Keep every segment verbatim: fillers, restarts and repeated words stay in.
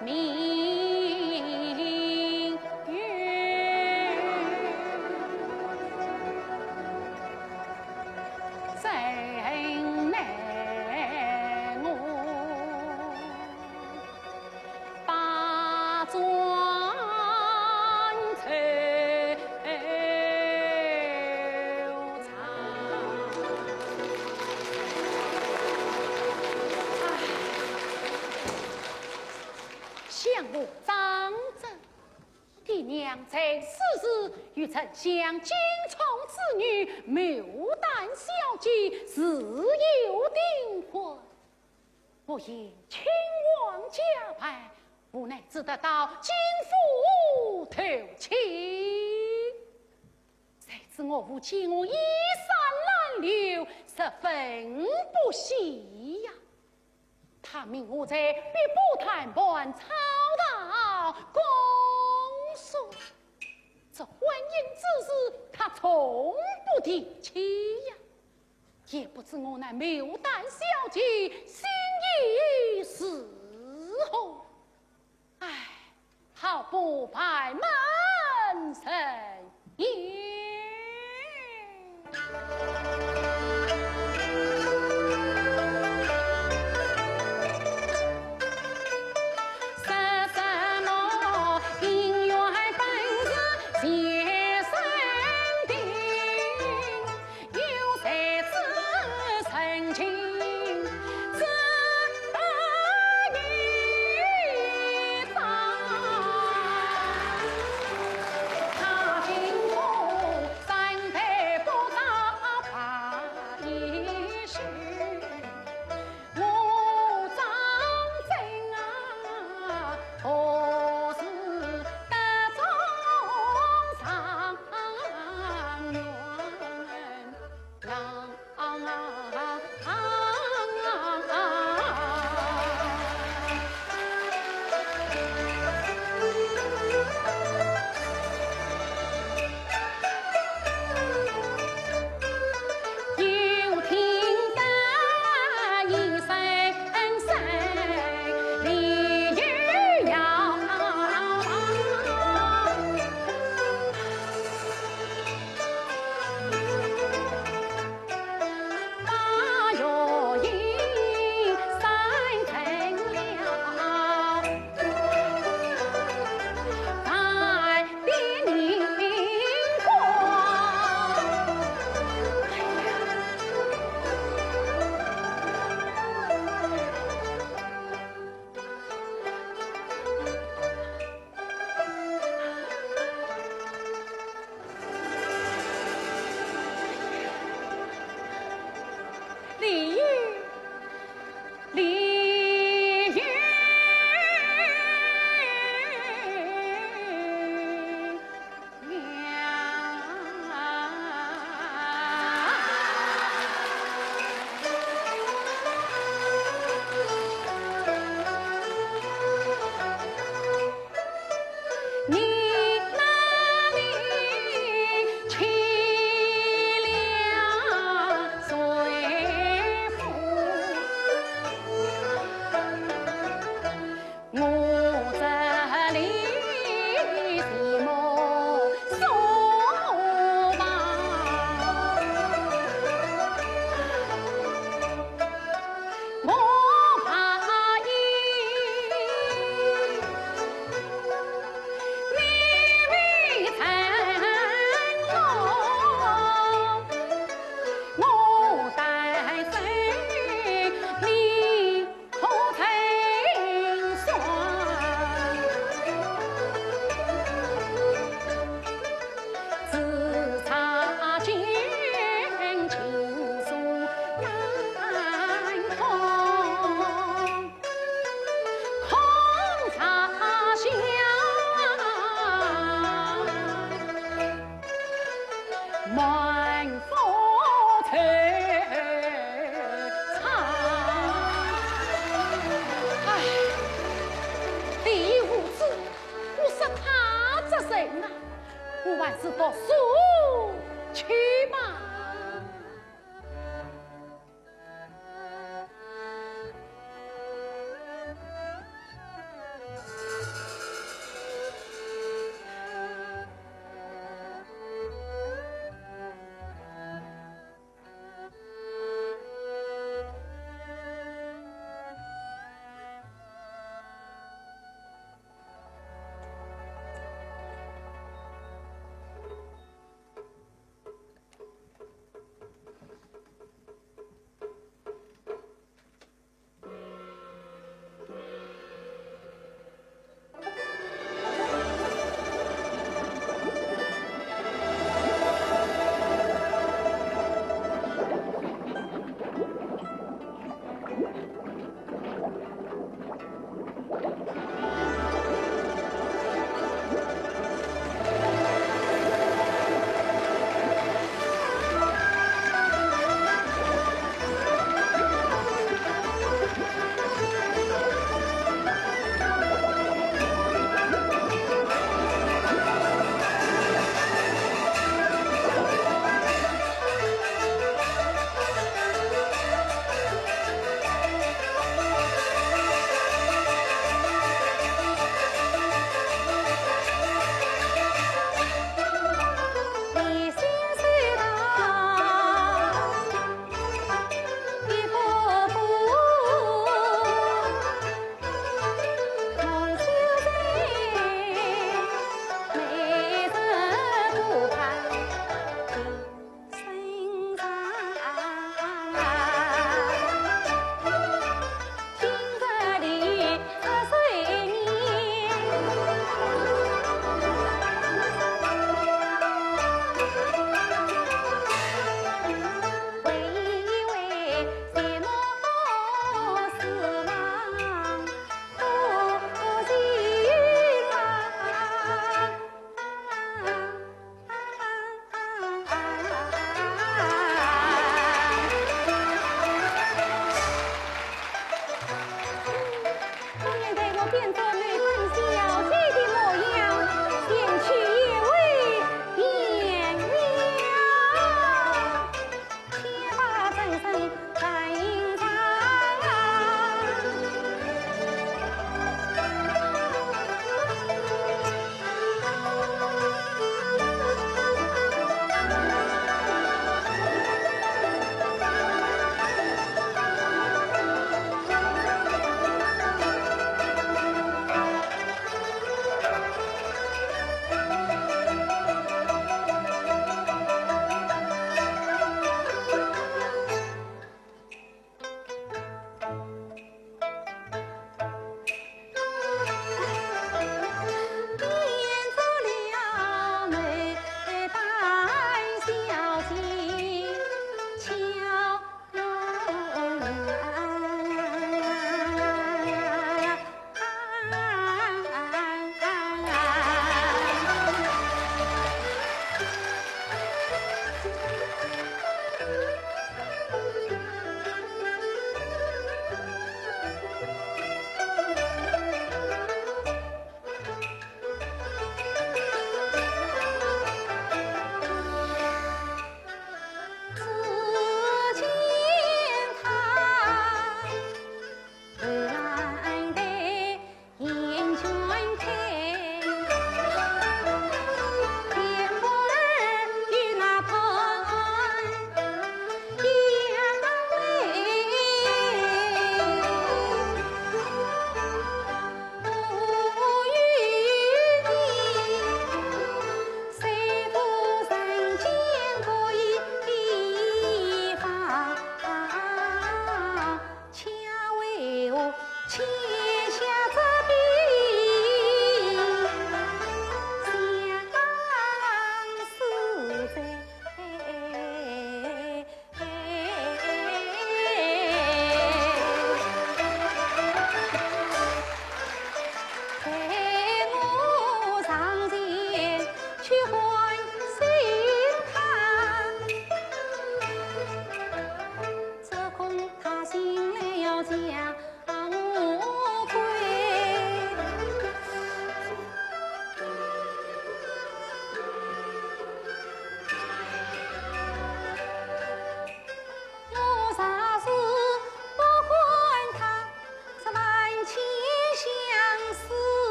命运怎奈我把转愁肠。唉。 相父张珍，爹娘在世时与丞相金宠之女牡丹小姐自有订婚，不幸亲亡家败，无奈只得到金府投亲。谁知我父见我衣衫褴褛，十分不喜呀。 他命我在碧波潭畔草堂供书。这婚姻之事，他从不提起呀。也不知我那牡丹小姐心意如何。唉，好不烦闷人也。李煜，李煜。 唉，李煜无知，我说他这人啊，我还是读书去吧。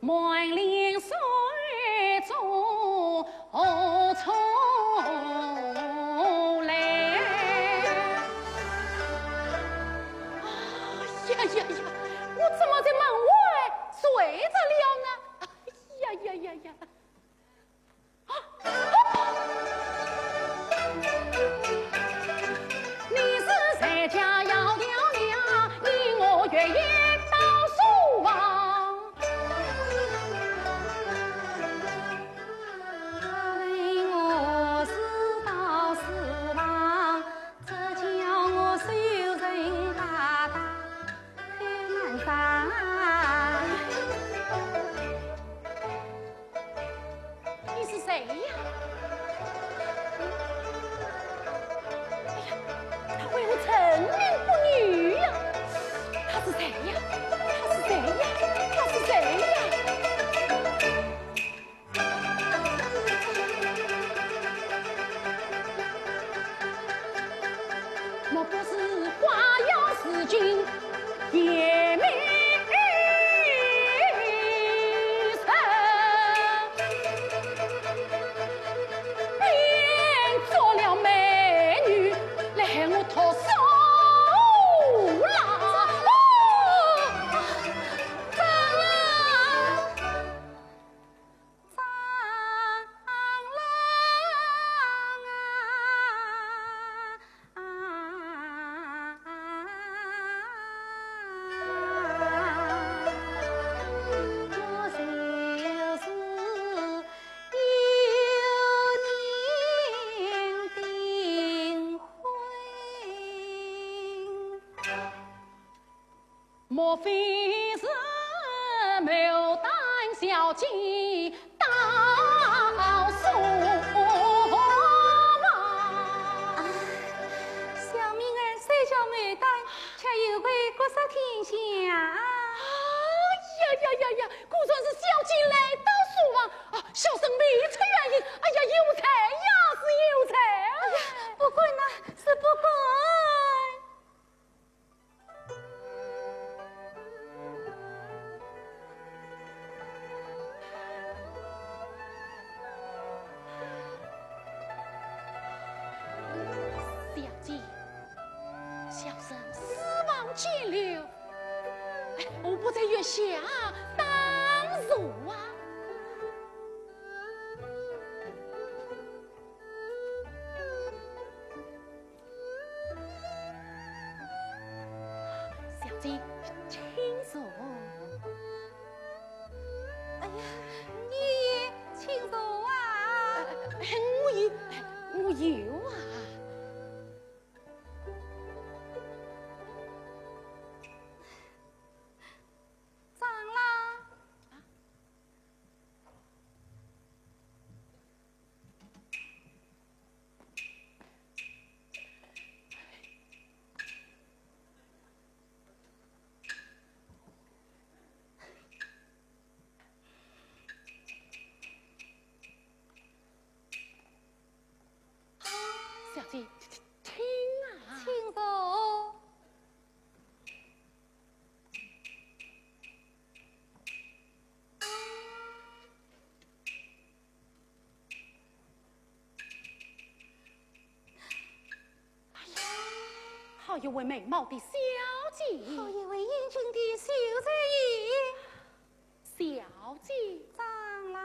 满林水中何处来？哎呀呀呀，我怎么在门外睡着了呢？哎呀呀呀呀！ 你是谁家窈窕娘，你我月夜到书房。我是到书房，这叫我受人大打。 你是谁呀？哎呀，他为何沉迷不语呀？他是谁呀？他是谁呀？他是谁呀？ 莫不是花妖似君，甜蜜人，变作了美女来害我读书啦？啊！啊！ 莫非是牡丹小姐到书房？啊，小名儿虽叫牡丹，却有愧国色天香。哎呀呀呀呀，果然是小姐来到书房啊！小生未出远迎，哎呀，有才呀，是有才啊！哎呀，不敢呐，是不敢。见了，哎，我不在月下当坐啊。小姐，请坐。哎呀，你也请坐啊。哎，我有，我有啊。 张郎。小姐，请啊。请坐。 好一位美貌的小姐。好一位英俊的秀才。小姐。张郎。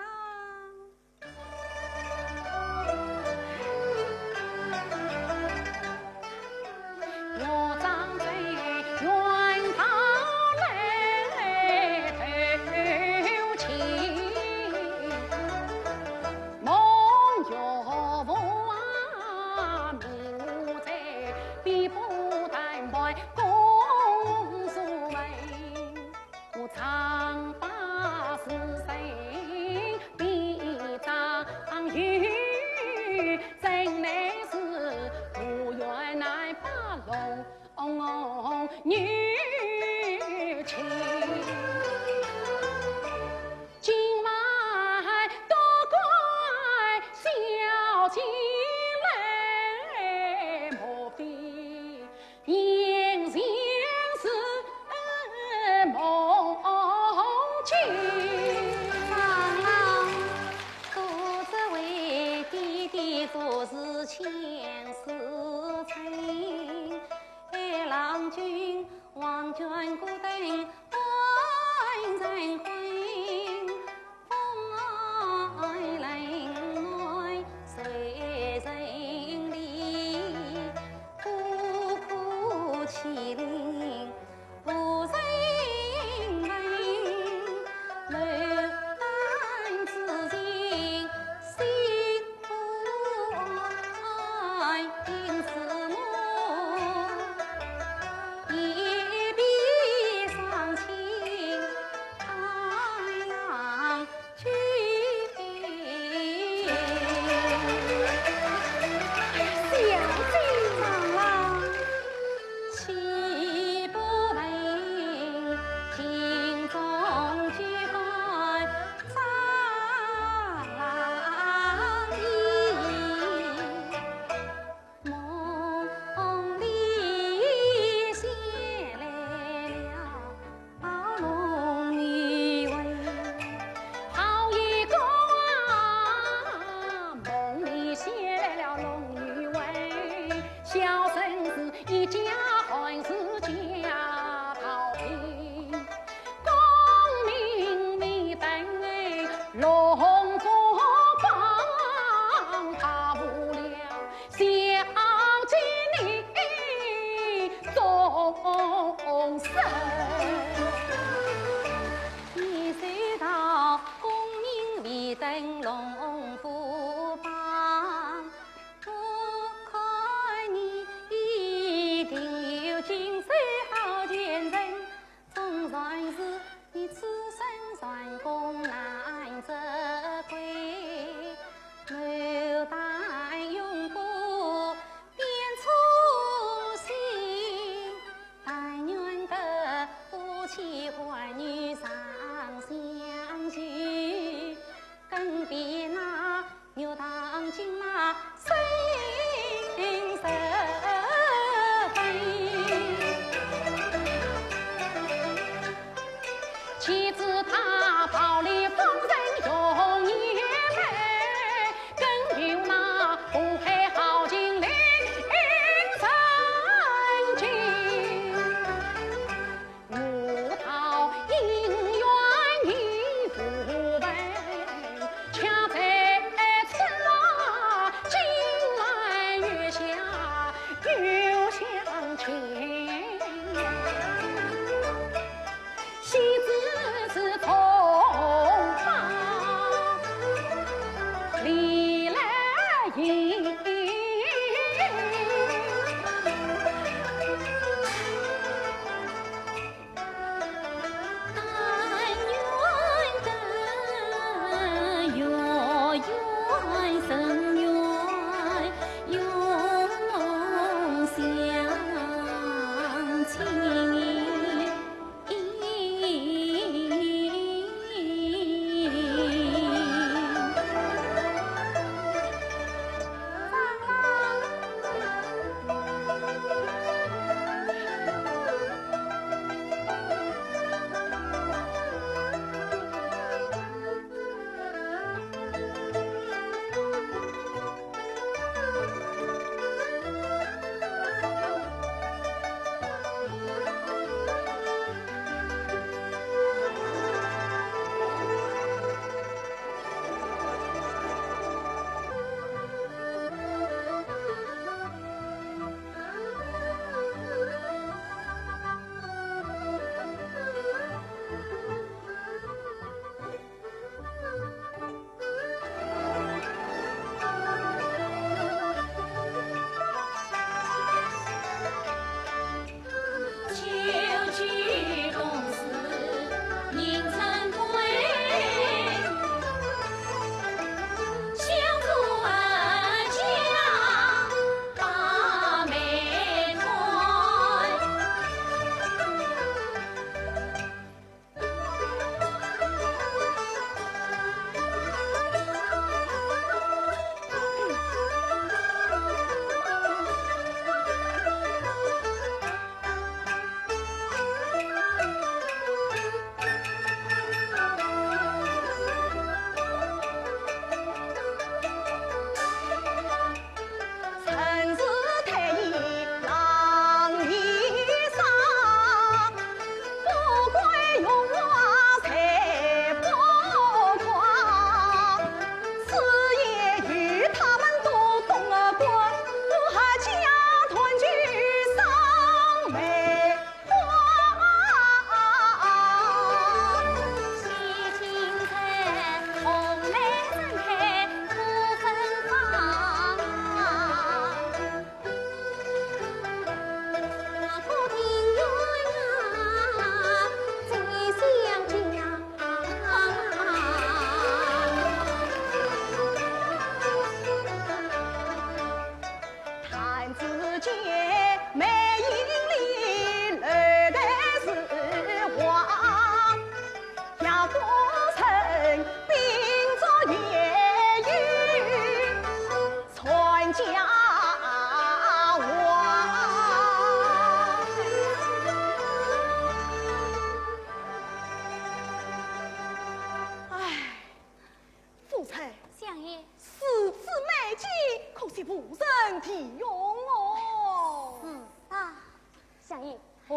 张郎，多谢为爹爹做事千事成，哎，郎君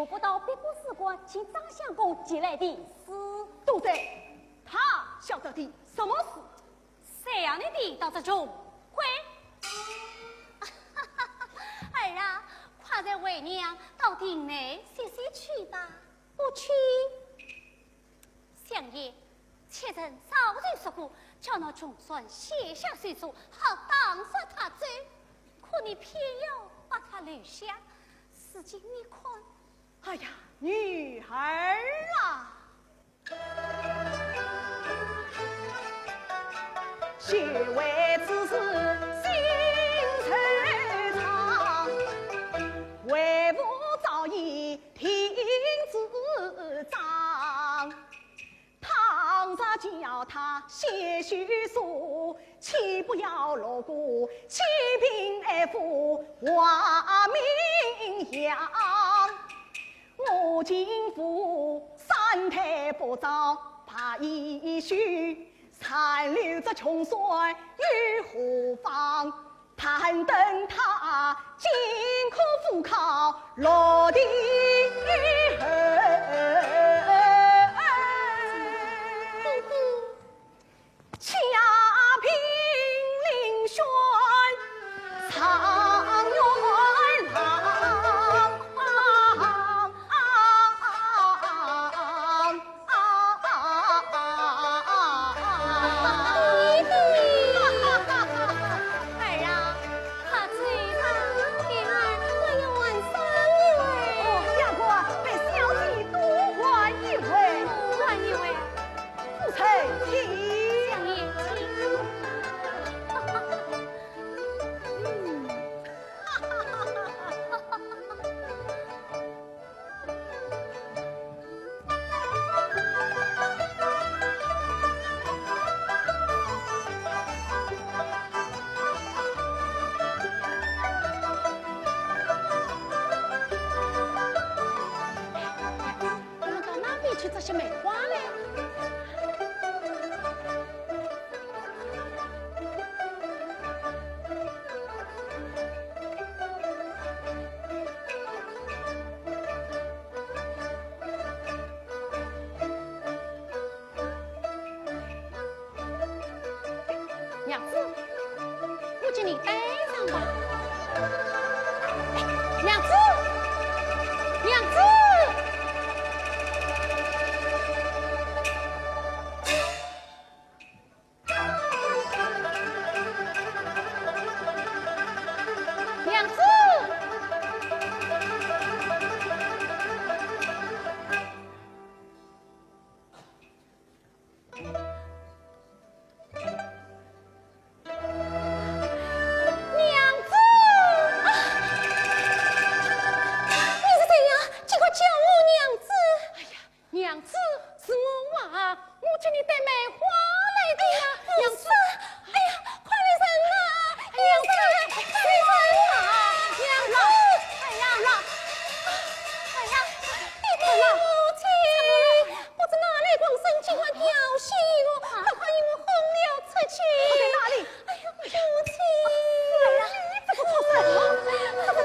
不到别个使馆，请张相公前来题诗。都在，他晓得的什么事？谁让你提到这种会？儿啊，快随为娘到亭内歇歇去吧。不去。相爷，妾身早就说过，叫那穷酸写下奏折，好打发他走。可你偏要把他留下，如今你看，哎呀，女儿啊！ 儿啊，快走吧，平儿还要玩赏一回。哦，相公，待小姐多玩一回。多玩一回。不成敬。相爷，请。嗯。 我们到那边去摘些梅花嘞。 娘子，我给你带上吧。娘子，娘子。 娘子！娘子！啊！你是谁呀？竟敢叫我娘子！哎呀， 娘子，是我啊，我给你带梅花来的呀，娘子。哎呀，快来人啊！娘子，快来人啊！娘子，哎呀，哎呀，爹爹，母亲，不知哪里光生竟然调戏我，还好与我哄了出去。他在哪里？ 哎呀，母亲！哎呀，你这个畜生，怎么，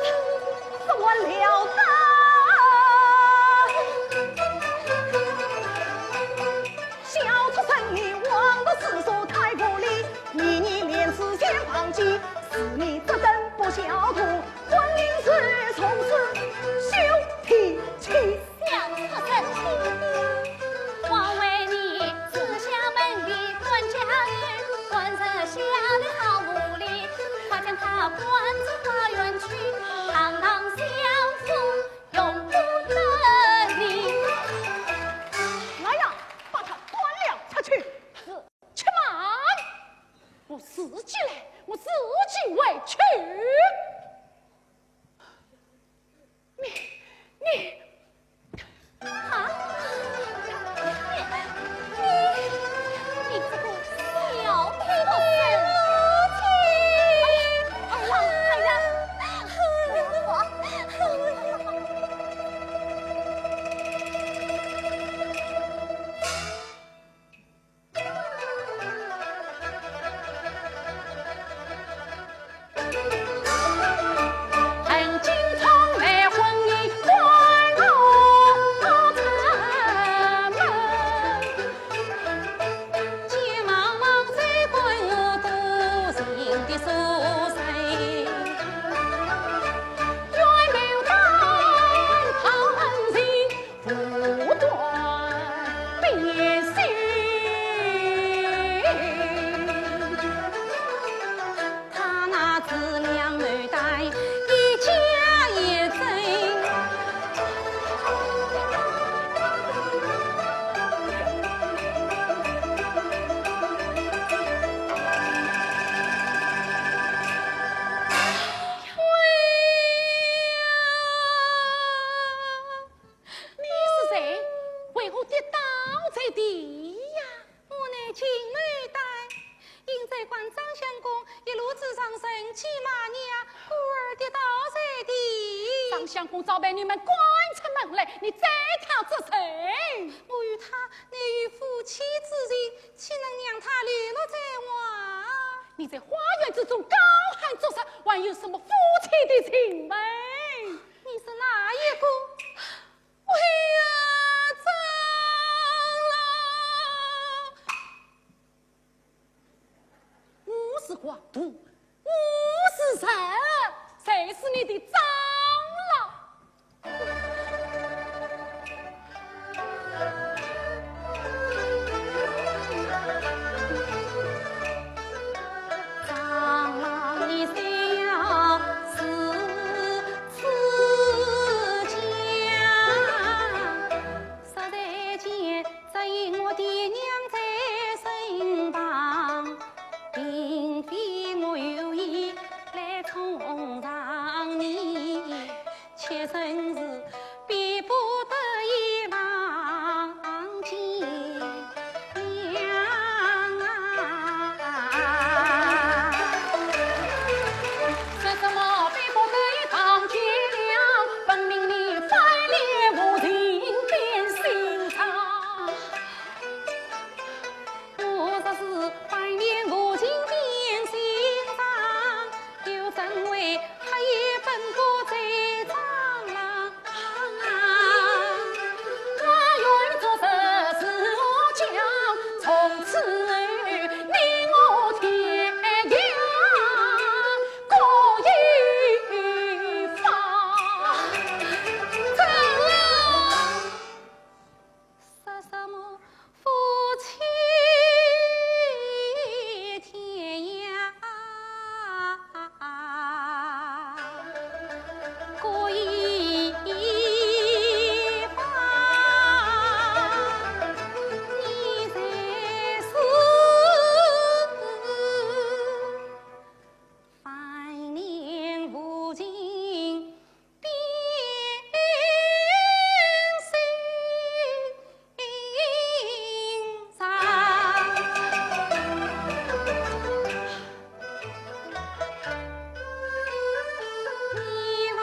怎么了得？小畜生，你枉读诗书太无礼，你，你连诗先放弃，是你这等不孝徒，婚姻是从此休提起。相公早被你们赶出门来，你再讨这谁？我与他乃有夫妻之情，岂能让他流落在外？你在花园之中高喊作甚，还有什么夫妻的情分？你是哪一个？哎呀，长老！ 我是寡徒，我是人，谁是你的长老？长老，你笑是自家。 说在前，只因我爹娘在身旁，并非我有意来冲撞你，妾身是比不得一旁见谅啊。说什么比不得一旁见谅？分明你翻脸无情变心肠。 我若是翻脸无情变心肠，又怎会黑夜奔波追长郎啊？我愿作实是我讲，从此后你我天涯各一方。长郎！ 说什么夫妻天涯各一方，你才是翻脸无情 变心肠。你忘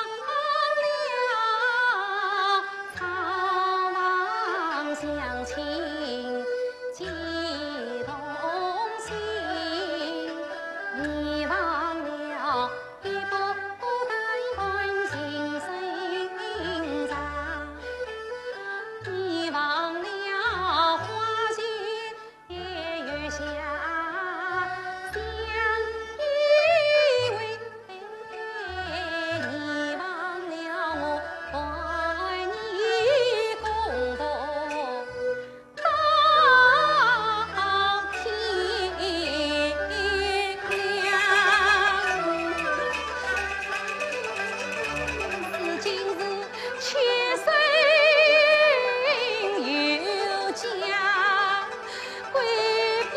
了草房乡亲几同心，你忘了 一步步踏遍情深长，你忘了花前月下相依偎，你忘了我伴你共度 到天亮。如今是妾身有家，归不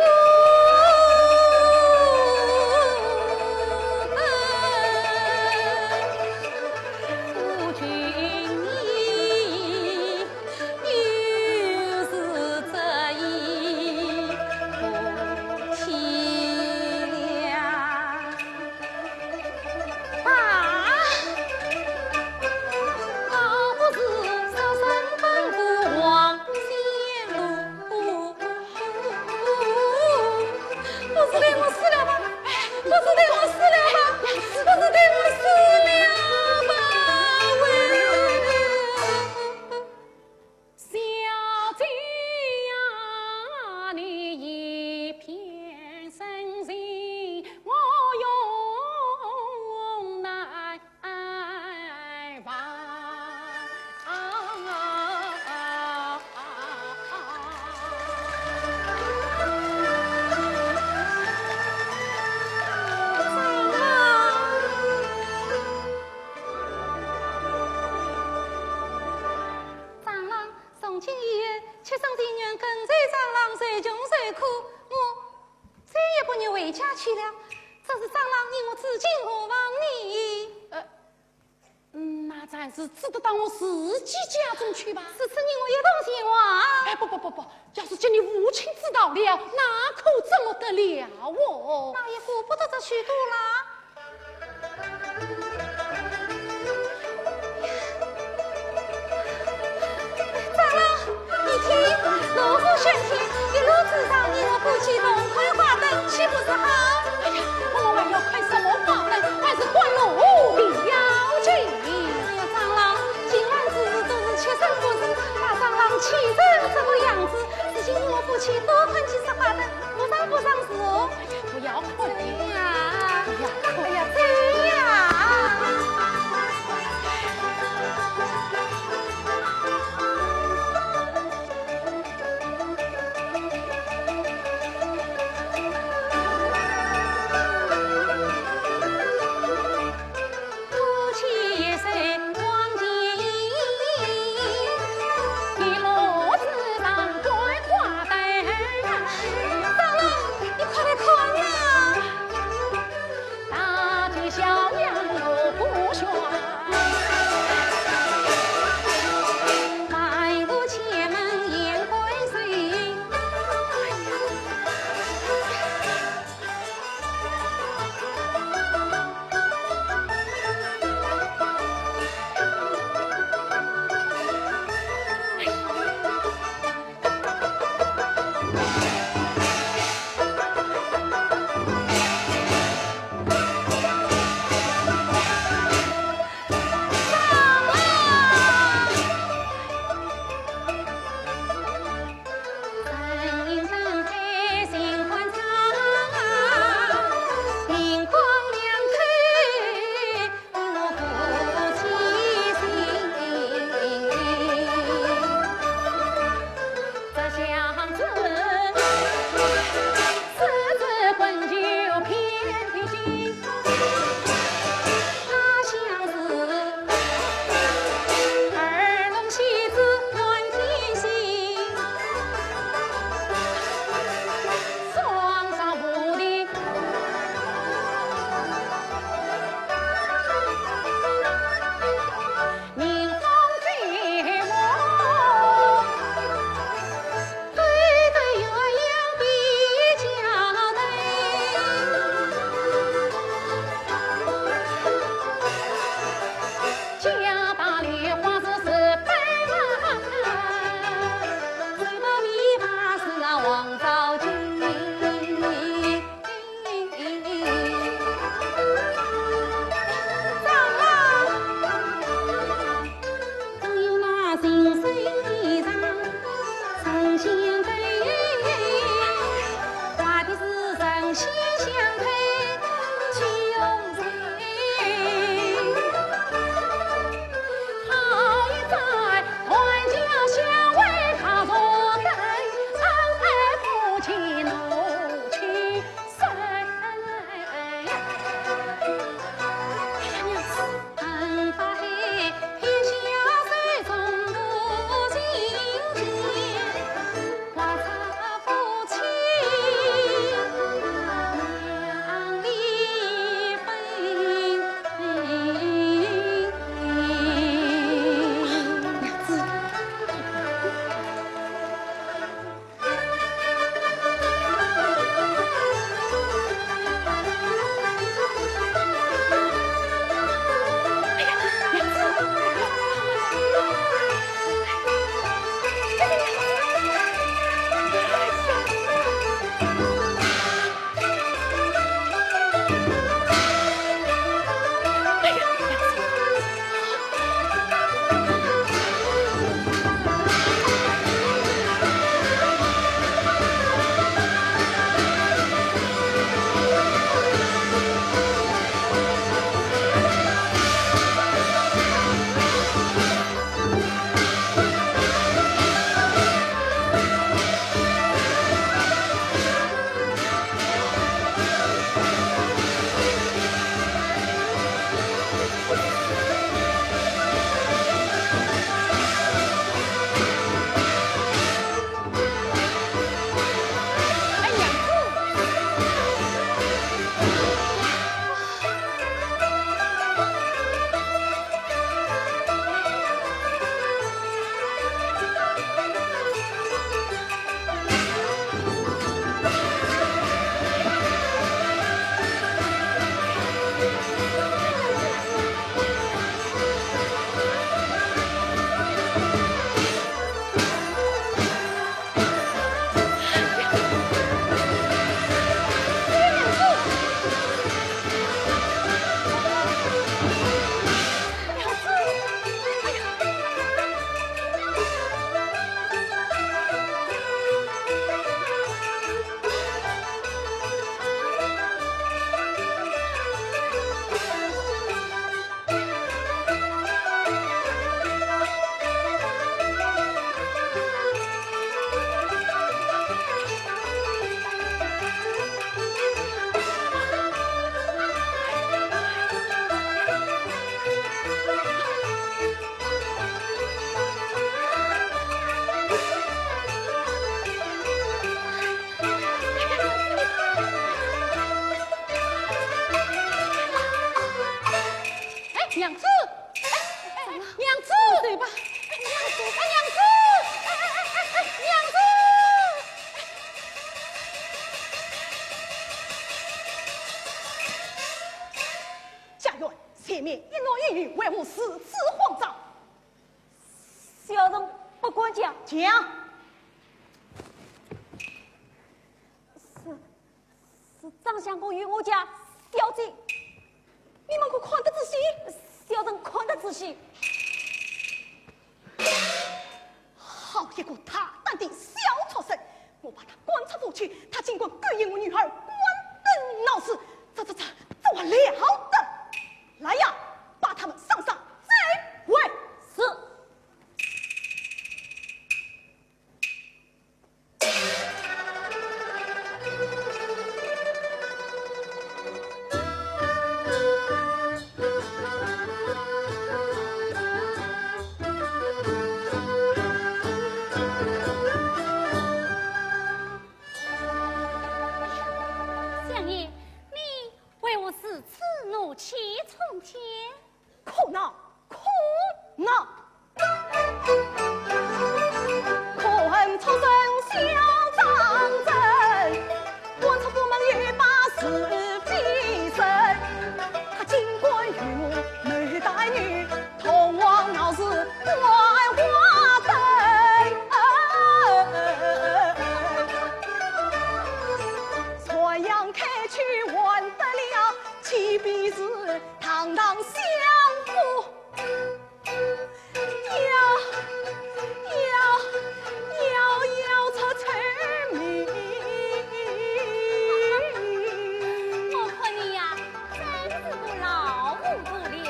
得。夫君你 又是这一步棋了。啊！老夫子说声吩咐王仙奴，不是待我死了吧？哎，不是待我死了吧？不是待我死了吧？喂！ 小姐呀，你一片深情，我永难忘。长郎， 从今以后，妾身情愿跟随长郎受穷受苦，我再也不愿回家去了。只是长郎，你我至今无房呢。呃，嗯，那暂时只得到我自己家中去吧。如此你我一同前往。哎，不不不不，要是叫你父亲知道了，那可怎么得了哦？那也顾不得这许多啦。全天一路之上，你我夫妻同看花灯，岂不是好？哎呀，我们还要看什么花灯？还是观落无比要紧。哎呀，长老，今晚之事都是妾身不是，怕长老气成这个样子，如今你我夫妻多看几次花灯，不妨不妨事哦。不要看呀。哎呀，哎呀，这样。如此慌张？小人不敢讲。讲。是，是张相公与我家小姐。你们可看得仔细？小人看得仔细。好一个大胆的小畜生！我把他赶出府去，他竟敢勾引我女儿，关灯闹事，这这这，这我了得！来呀，把他们上上。这位是。相爷，你为何如此怒气冲天？ 可恼，可恼！可恨畜生小张真，赶出府门又把是非人。他竟敢与我谋大女，同往闹事关花灯。传扬开去还得了，岂比是堂堂相府 要，要，要，要出丑名。我看你呀，真是个老糊涂了。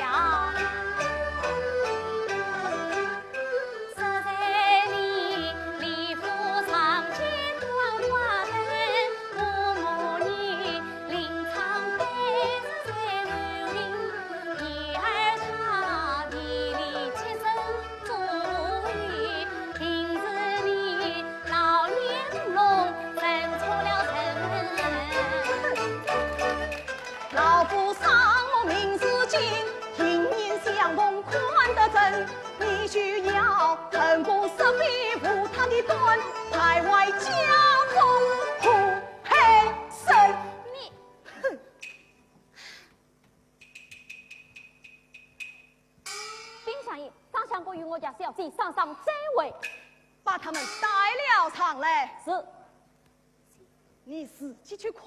老夫双目明如镜，行年相逢看得真。你休要恨我是非无他的官，败坏家风和黑身。你，哼！禀相爷，张相公与我家小姐上上这位。把他们带了上来。是。 你自己去看。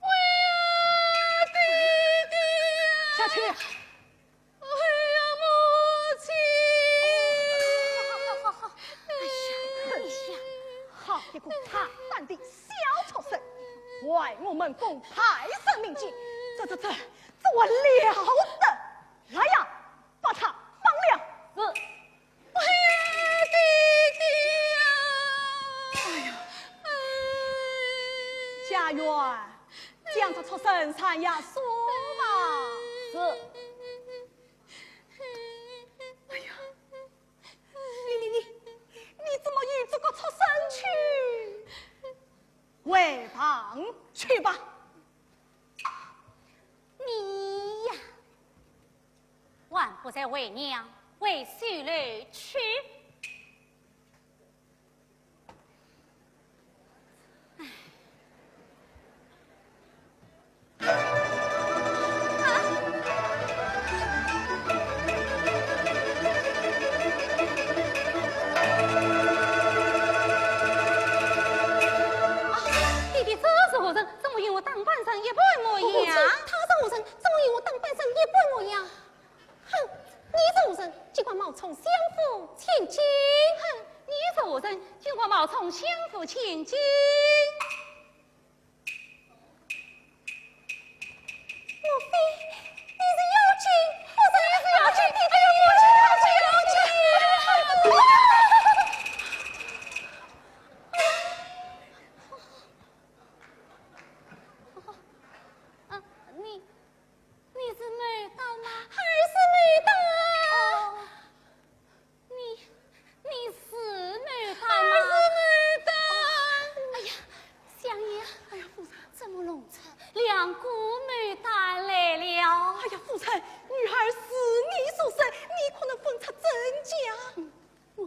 哎呀，爹爹呀！下去。 哎呀，母亲！好，好，好，好，哎呀，哎呀，好一个大胆的小畜生，坏我们府派生名节，这，这，这，这我了得！来呀，把他绑了！是。哎呀，爹爹呀！哎呀，家院， 将这畜生斩下说吧。是。哎呀，你，你，你，你怎么与这个畜生去？回房去吧。你呀，还不在为娘回绣楼去？ 爹爹，这是何人？怎么与我打扮成一般模样？哦，这，他是何人？怎么与我打扮成一般模样？ 哼，你是何人，竟敢冒充相府千金？哼，你是何人，竟敢冒充相府千金？莫非你是妖精？不是，你是妖精，你是妖精，你是妖精！啊，你 你是牡丹吗？儿是牡丹。哦，你，你是牡丹吗？儿是牡丹。哎呀，相爷，哎呀，夫人，怎么弄出两个牡丹来了？哎呀，夫人，女儿是你所生，你可能分出真假。嗯，我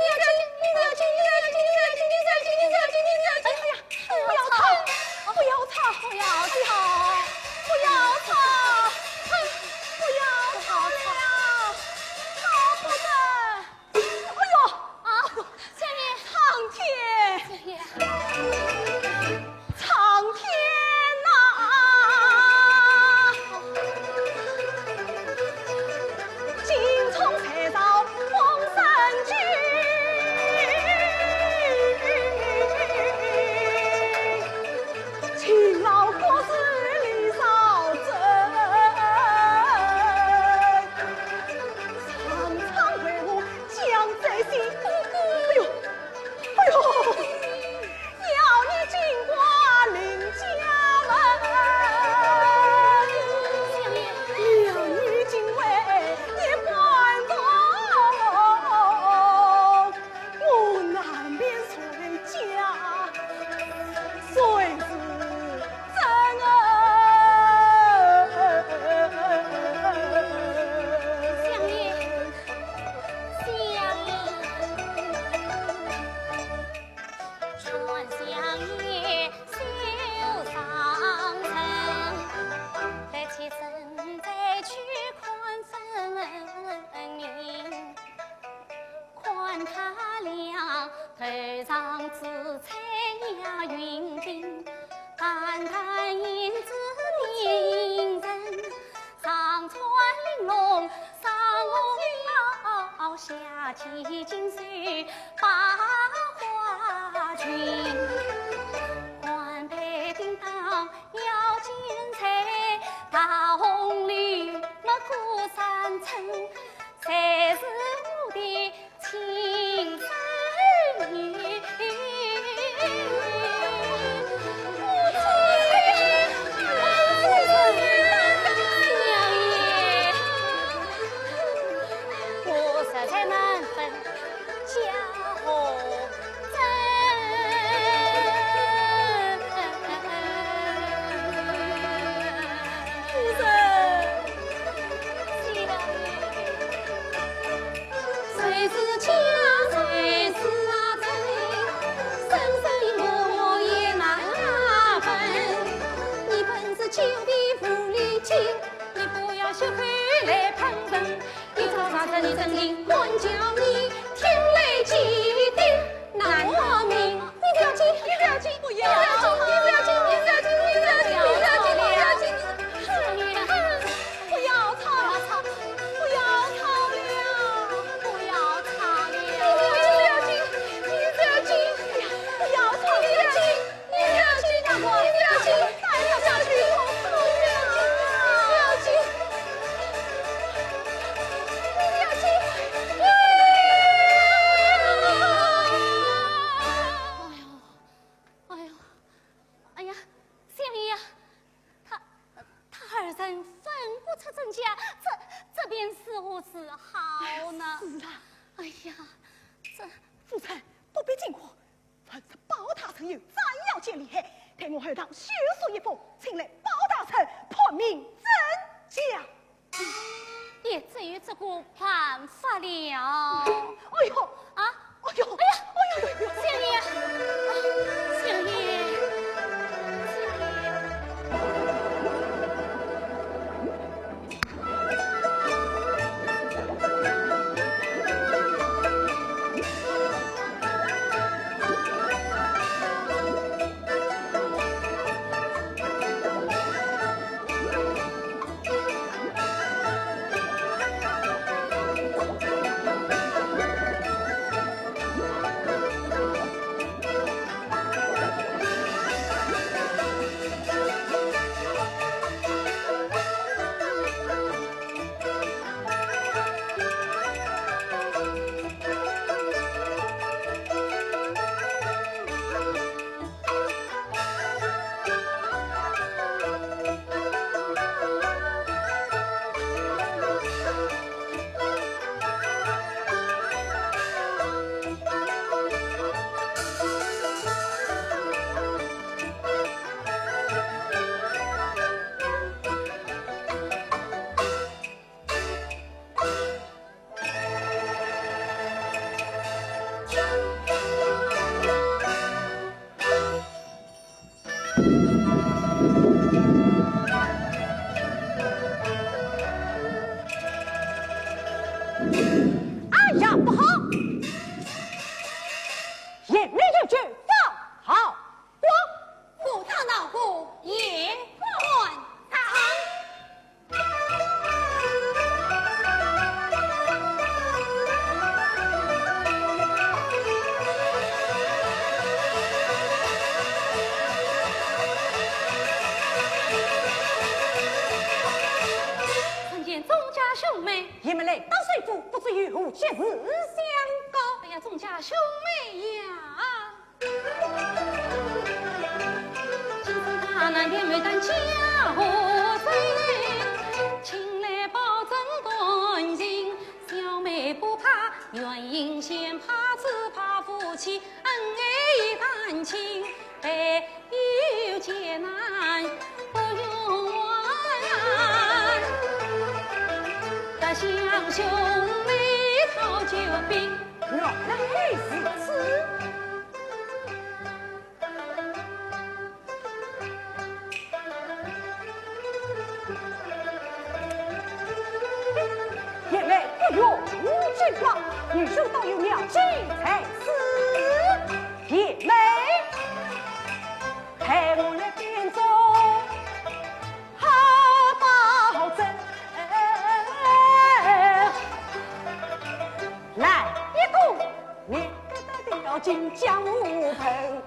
哎呀，不要吵，不要吵，不要吵，不要吵，不要吵了，吵不得。哎呦，啊，相爷。苍天，相爷。苍天呐！ 哎呦，哎呦，要你金瓜临家门，要你金位也搬动，我难免谁家谁是真啊。相爷， 相爷。传相爷休上任，得起身再去看分明。看他俩头上紫彩压云鬓，淡淡胭脂凝神， 上穿玲珑双红袄，下系锦绣百花裙。换配叮当腰间带，大红绿墨过三层，才是我的 谁是家，谁是啊真，生生我也难分。你本是九品无理精，你不要血口来喷人。一朝杀出你真情，管教你天雷地地难活命。 你不要紧，你不要紧，不要，你不要紧，你不要紧，你不要紧，你不要紧，你不要紧，你不要紧，你不要紧，不要吵，不要吵了，不要吵了，你不要紧，你不要紧，不要吵，你不要紧，你不要紧，大哥，你不要紧，再吵下去，不要紧，不要紧。如何是好呢？是啊。哎呀，这夫人不必惊慌，凡是包大人有斩妖剑厉害，待我后堂修书一封，请来包大人判明真假。也只有这个办法了。哎呦，啊？哎呦，哎呀，哎呦，哎呦，哎呦。小爷，啊，小爷，小爷。哎呀，不好！严令有据，放好光。武大闹鼓，言不满堂。 参见众家兄妹。你们来到首府，不知有何急事相告？哎呀，众家兄妹呀！ 今生大难连牡丹嫁何人？请来包拯断情，小妹不怕原因，先怕只怕夫妻恩爱感情，备有艰难不用问。特向兄妹讨救兵。原来如此。 贤妹不用惊慌，愚兄倒有妙计在此。贤妹，待我来变作好包拯。 来一个，你个的要紧江湖盆，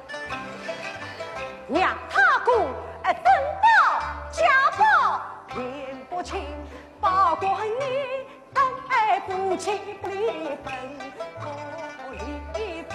让他个，哎，登报家宝，并不清，包括你，当爱不弃不离本，不离本。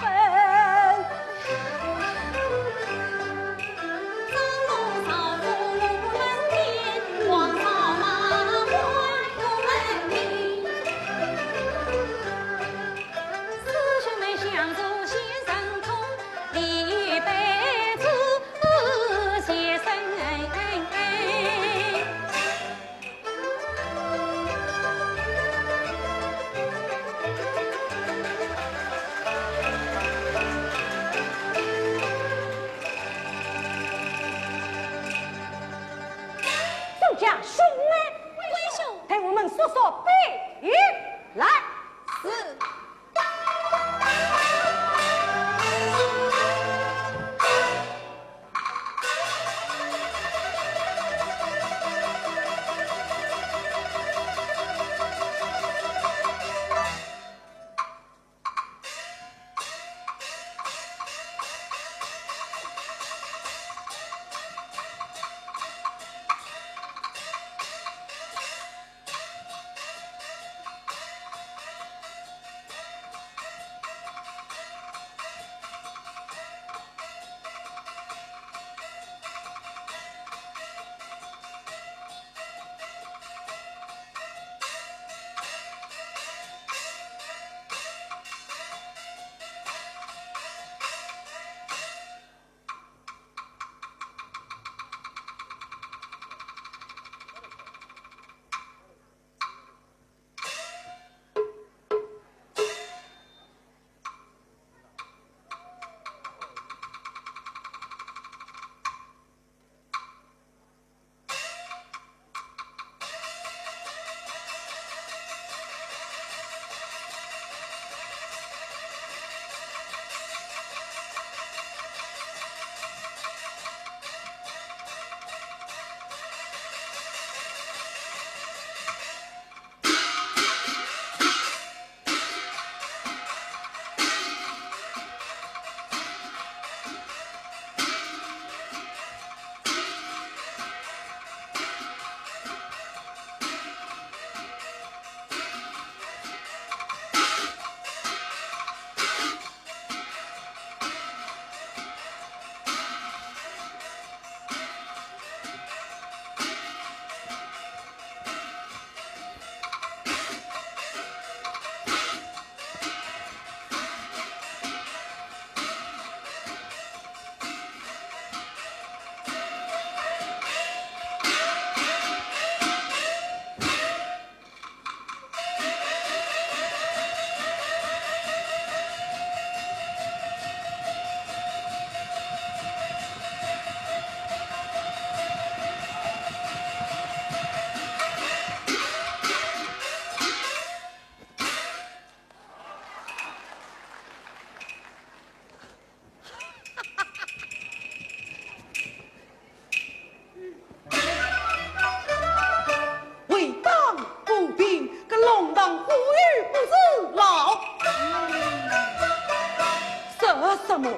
么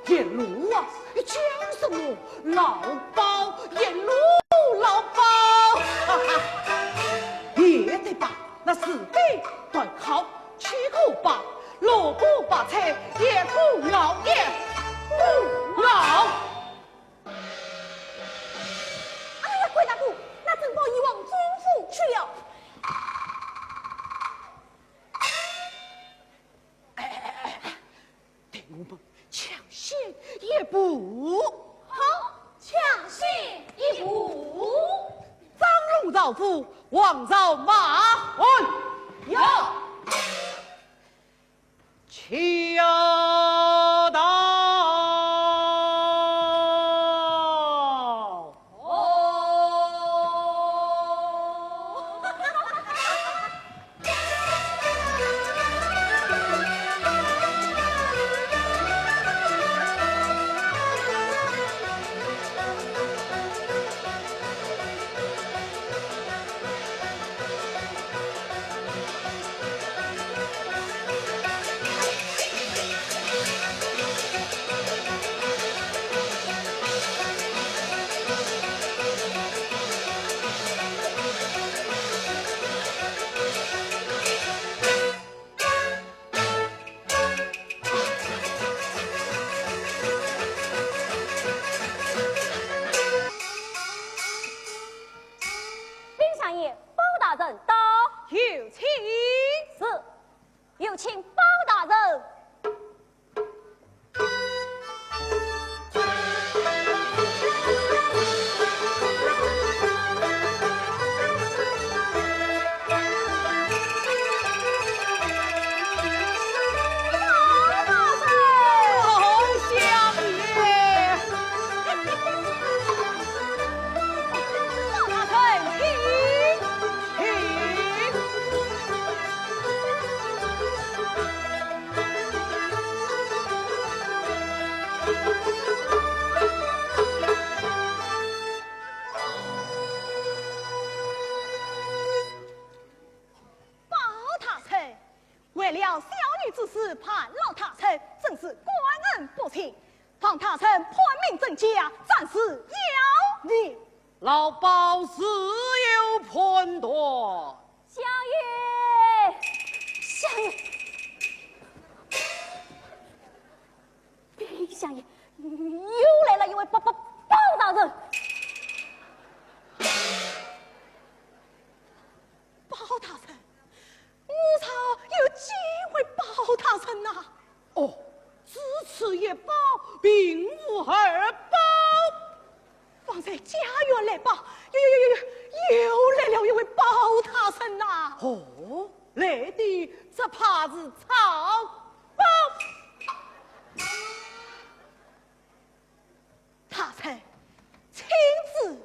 一路啊，叫什么老包，一路老包。哈哈，也得把那四百段考，岂可把萝卜白菜也不熬，也不熬。哎呀，关大哥，那珍宝已往军府去了。 哎，哎，哎，哎，待我们抢先一步。好，抢先一步。张龙赵虎，王朝马汉。有。驾到。 禀相爷，包大人到。有请。是，有请包大人。 包大人，为了小女之事，盘劳大人，真是感恩不尽。望大人判明真假，斩是妖孽。老包自有判断。相爷，相爷，禀相爷，又来了一位包，包，包大人。 包大人，我朝有几位包大人呐？哦，只此一包，并无二包。方才家院来报，又，又，又，又来了一位包大人呐。哦，来的只怕是草包。大人，请旨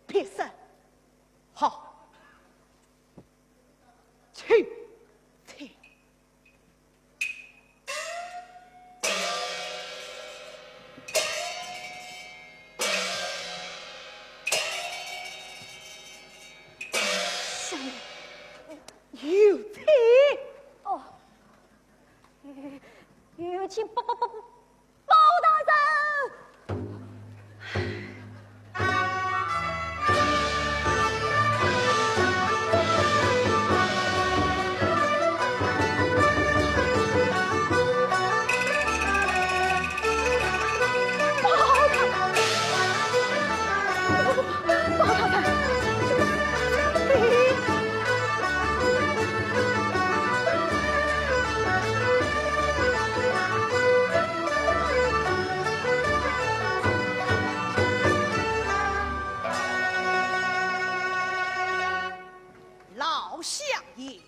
批示。 好，请。请。相爷。有请。哦。有请包，包，包，包 包大人！包大人！ 包大人，你……老相爷，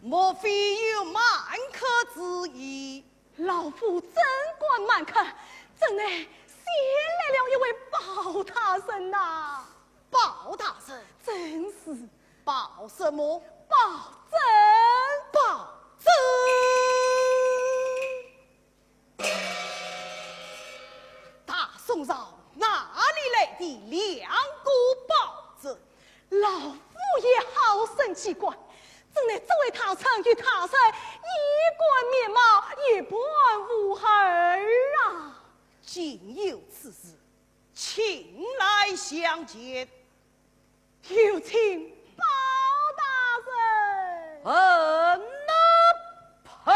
莫非有瞒客之意？ 老夫怎敢瞒客，怎奈先来了一位包大人呐。包大人？正是。包什么？包拯。包拯？大宋朝哪里来的两个包拯？ 老夫也好生奇怪，怎奈这位大人与他人一个面貌，一般无二啊。竟有此事，请来相见。有请包大人。嗯，那跑。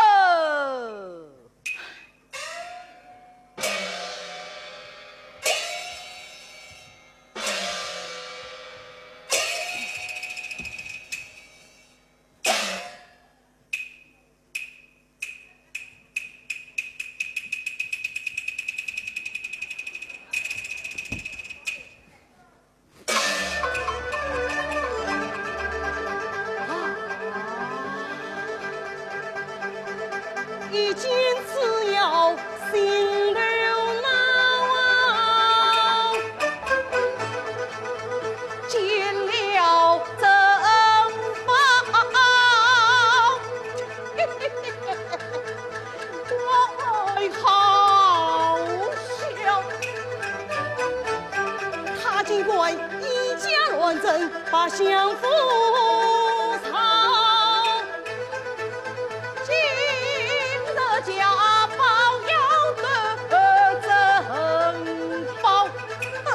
一见此邀心头恼，见了怎么好？ 怪好笑。他竟敢以假乱真，把相府藏。今日家宝要得怎报？哼！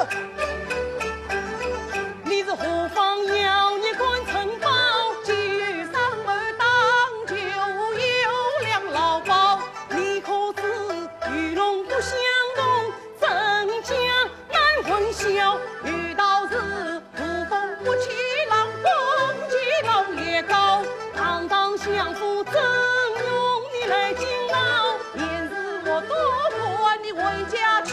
你是何方妖孽敢称宝？既有三宝当，就有两老包。你可知与龙不相同，真假难混淆。有道是无风不起浪，风起浪也高。堂堂相府怎容你来惊扰？ 言是我多管你回家去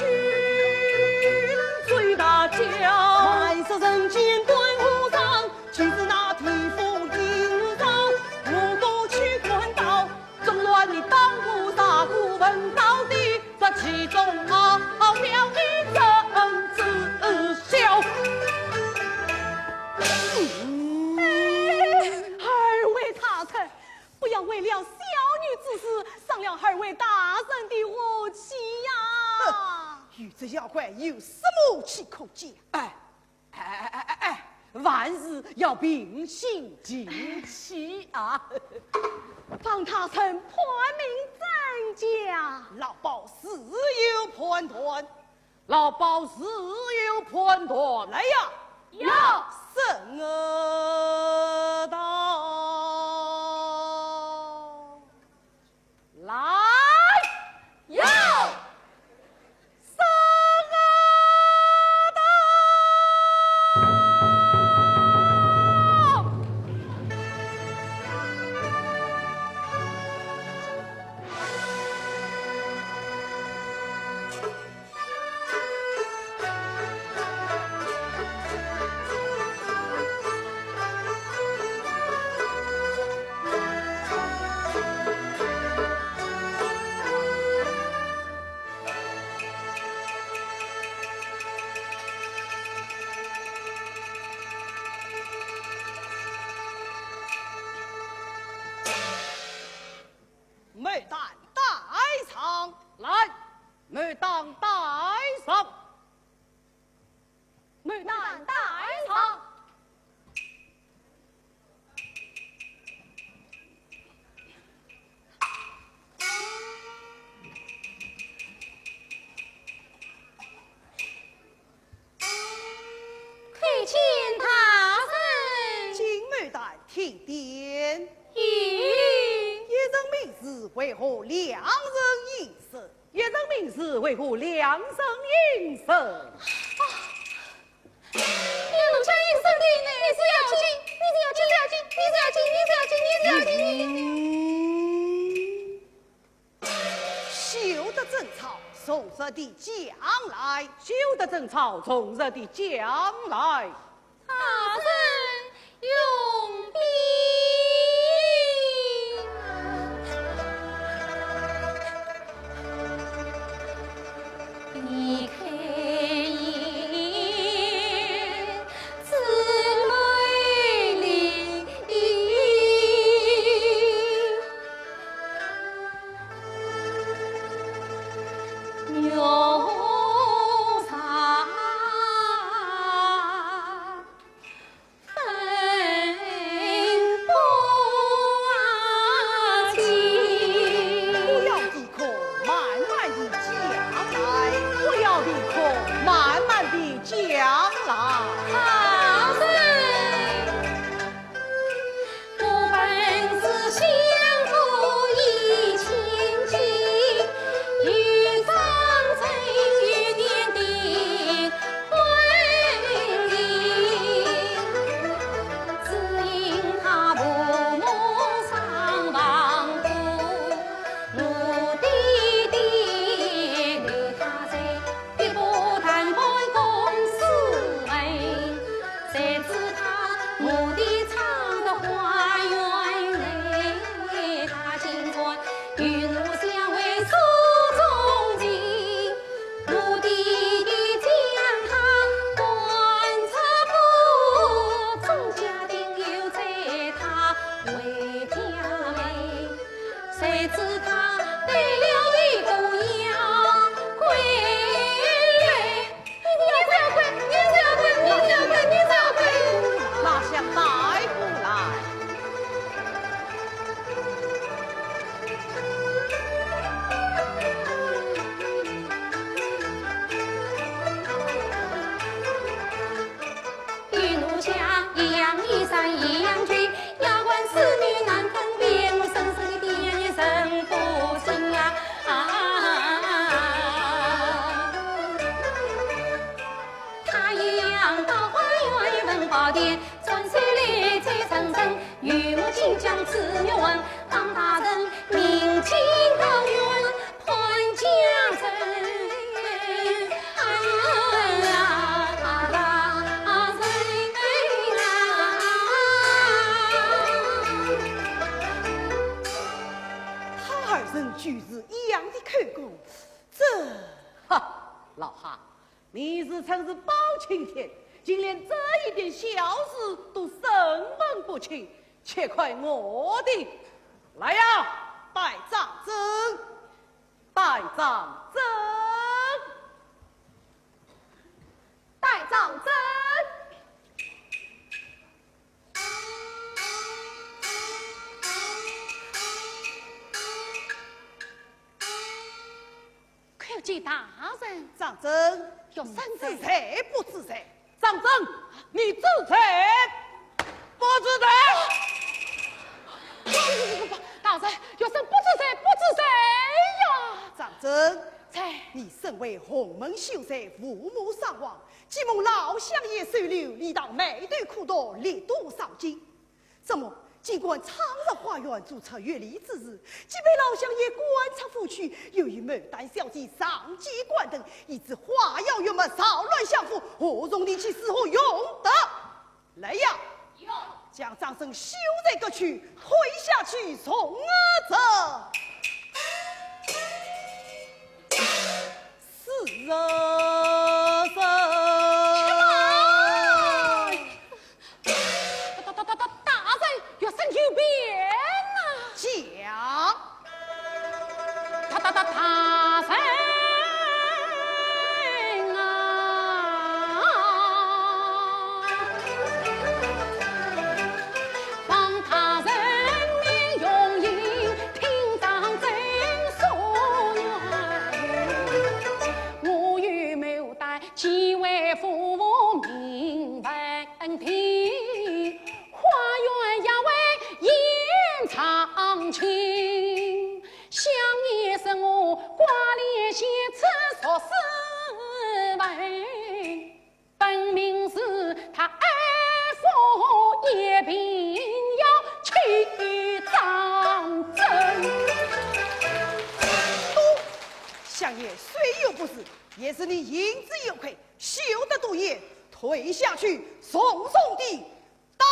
睡大觉。万色人间断无常，岂是那地府阴曹？我不去管道，纵然你当初杀孤文到底，这其中奥妙你怎知晓？哎，二位大人， 不要为了小女之事伤了二位大人的和气呀！哼，与这妖怪有什么气可讲？哎，哎哎哎哎哎，万事要平心静气啊！方大人判明真假？老包自有判断。 老包自有判断。来呀！有。审我道。来。有。审我道。 牡丹带上。来，牡丹带上。牡丹带上。 叩见大人。金牡丹听典。咦？一人名字，为何两人应声？一人名字，为何两人应声？啊，一路相应声的，你是要紧，你是要紧，你是要紧，你是要紧，你是要紧，你是要紧。嗯。 休得争吵，从实地讲来。休得争吵，从实地讲来。大人容禀。你看 姊妹里，有啥王大人，命进高原潘家镇。哎呀，大人啊！他二人居然一样的口供，这……哈，老汉，你自称是包青天，竟连这一点小事都审问不清，且看我的！来呀，带状证，带状证，带状证。 叩见大人。状证，学生知罪不知罪？状证，你知罪不知罪？大人，学生不知罪，不知罪呀！状证，在。你身为洪门秀才，父母双亡，既蒙老相爷收留，理当埋头苦读，力图上进。 怎么，尽管昌乐花园做出越礼之事，既被老相爷赶出府去，又与牡丹小姐上街观灯，以致花妖月末扰乱相府，何容你去，是何用得？来呀，有。将状证修在各处，推下去重案。是啊，是啊。大大大大大人，学生有辩呐。讲。大大大大人啊，望大人明用心，听状证诉冤。我与牡丹既为父母命分定， 花园也为演唱情，相爷说我挂脸写字作诗文，分明是他爱父也病要去当真。相爷虽有不是，也是你行止有亏，休得多言，推下去重重的 打。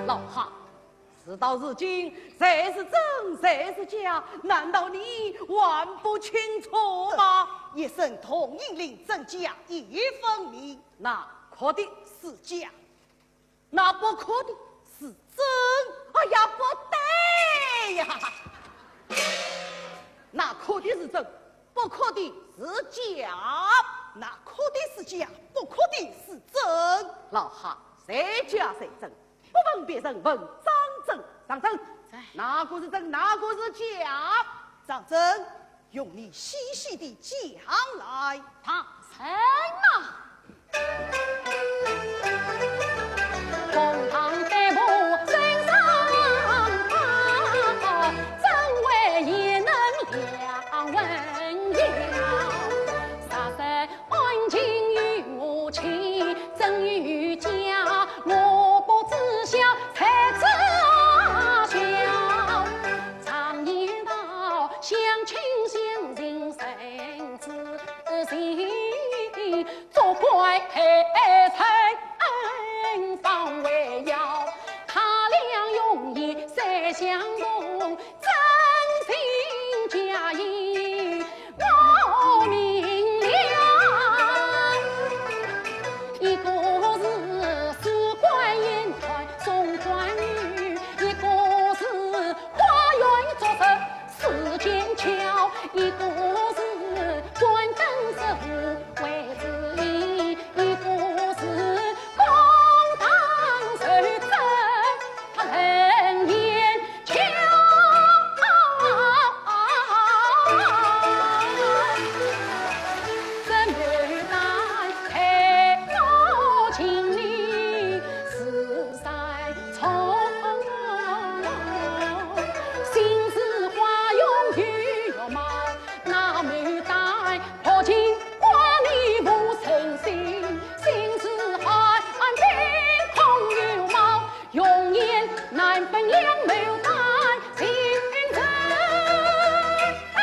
老汉，事到如今，谁是真，谁是假，难道你还不清楚吗？一审同银令，真假已分明。那哭的是假， 那不哭的是真。哎呀，不对呀！那哭的是真，不哭的是假。那哭的是假，不哭的是真。老汉，谁假谁真，不问别人，问张真。张真，哪个是真，哪个是假？张真， 容你细细地讲来。大人呐！一个是关灯守卫之一，一个是公堂受责，他人言巧。这牡丹在我情里是 在窗，心似花容月月貌，那牡丹破镜花里无人心，心似海岸凭空有貌，容颜难分两牡丹情深。人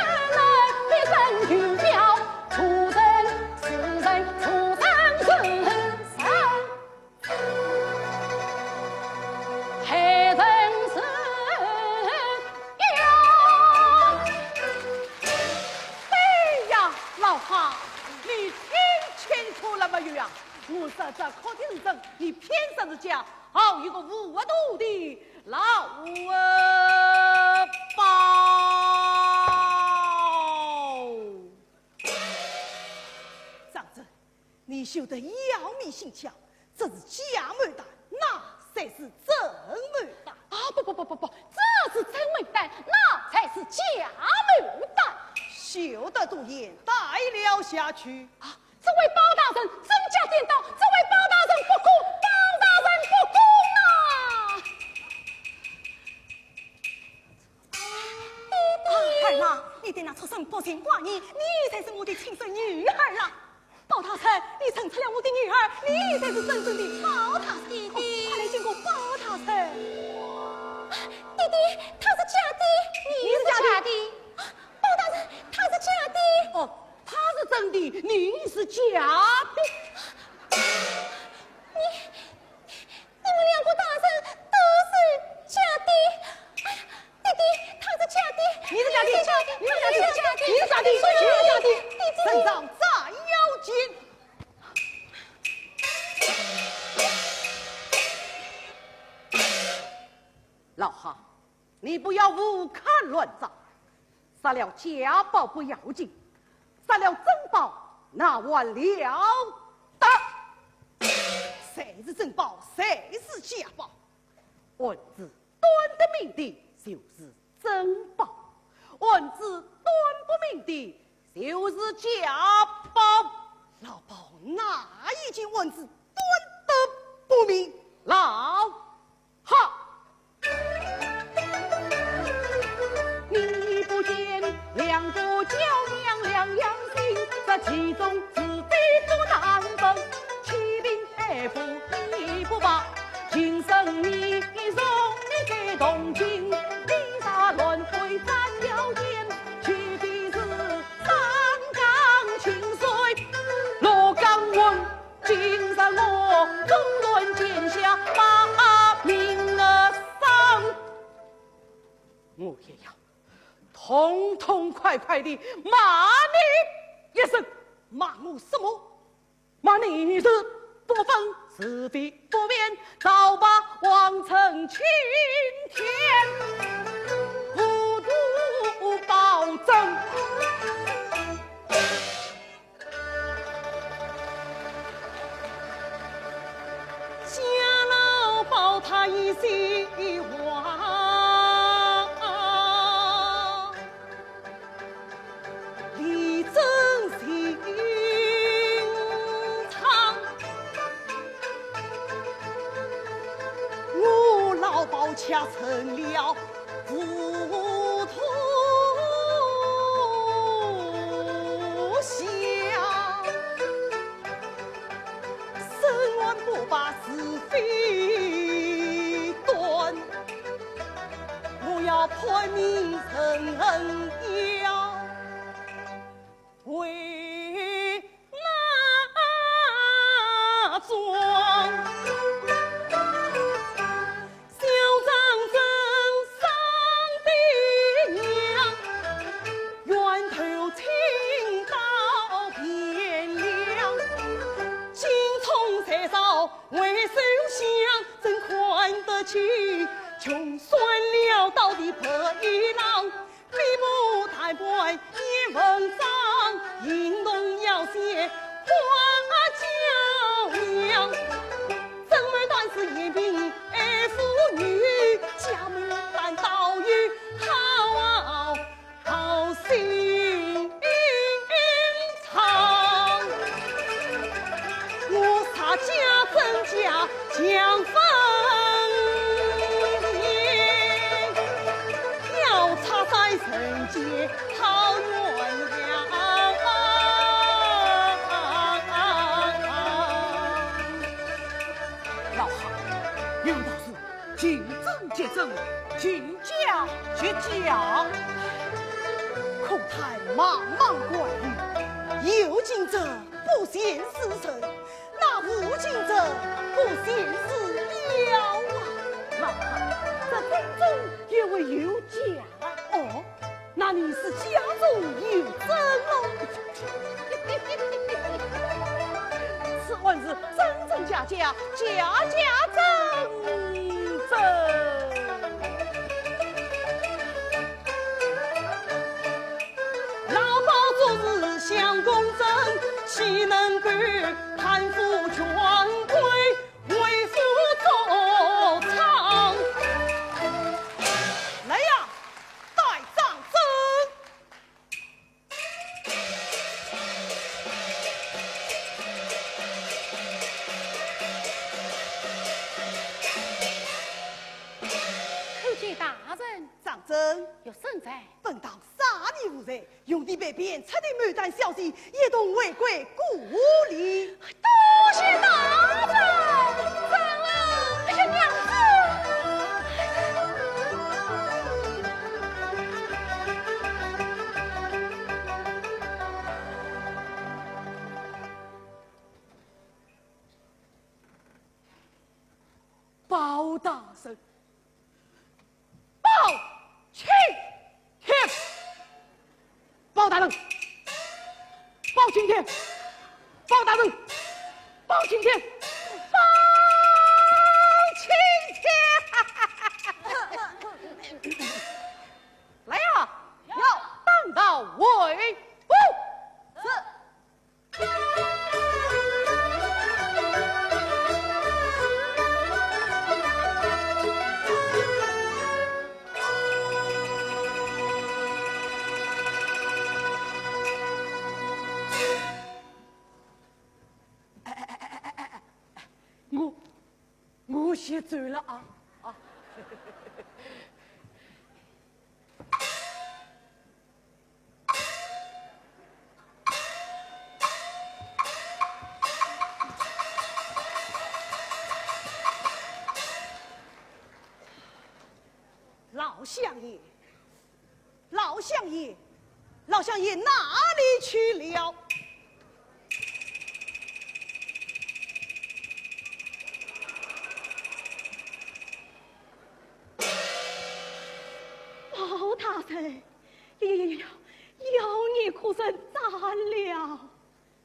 比人有妙，出人是人，出人是人。 害人是妖。哎呀，老汉，你听清楚了没有呀？我说这柯定生，你偏说是假，好一个无头的老包。 张真，你休得妖迷心窍，这是假牡丹，那才是真牡丹。啊，不不不不不，这是真牡丹，那才是假牡丹。休得多言，带了下去。啊，这位包大人真假颠倒，这位包大人不可，包大人不可啊！ 啊，二郎，你对那畜生不信怪你，你才是我的亲生女儿啊！包大人，你认出了我的女儿，你才是真正的包大人。爹爹，快来见过包大人。爹爹，她是假的，你是假的。包大人，她是假的。哦，她是真的，你是假的。你， 你们两个大人都是假的。哎呀，爹爹，她是假的，你是假的，你是假的，你是假的，你是假的，你是假的，你是假的。爹爹，趁早斩妖剑。老汉，你不要胡看乱造。 杀了假包不要紧，杀了真包那还了得？谁是真包，谁是假包？案子断得明的就是真包，案子断不明的就是假包。老包哪一件案子断得不明？老 哈！你不见两个娇娘两样性，这其中是非不难分，欺凌爱护你不罢，今生你容你的同情，你杀乱非斩妖剑，岂非是三江清水落江魂？ 今日我纵然剑下把命而丧，我也要痛痛快快地骂你一声。骂我什么？骂你是不分是非不辨，倒把皇城青天糊涂包拯。 家老包他一席话，力争心肠。我老包却成了老汉，有道是近朱者赤，近墨者赤。可叹茫茫关羽，有近墨不见世人， 那无近墨不见世了啊！老汉，这京中也未有墨啊？哦，那你是家中有墨喽？此案是真真假假，假假真真。 老包做事相公正，岂能够贪腐权贵，为虎作伥？来呀，带张正！叩见大人。张正。有甚在？本当 杀你无罪，用你被骗出的牡丹小姐，一同回归故里。多谢大人。哎呀，娘子！包大人， 包青天！包大人！包青天！包大人！包青天！包青天！来呀，有！当道回府。是。 我，我先走了啊，啊。 老相爷，老相爷，老相爷哪里去了？ 包大人，呀呀呀呀，妖孽可曾斩了？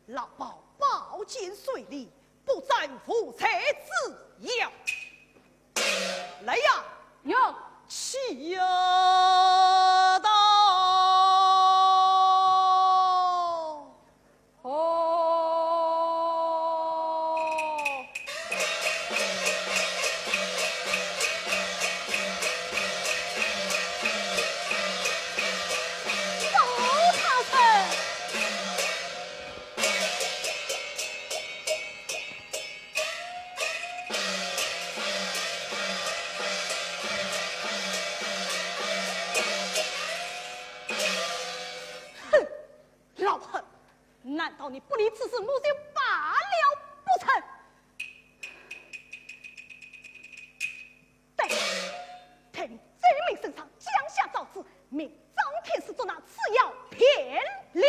老包宝剑虽利，不斩无罪之妖。来呀，有。起呀，到。 哦。包大人。 哼，老汉，难道你不理此事母亲罢了不成？对，待你罪名声上降下诏旨，命张天师捉拿此妖便了。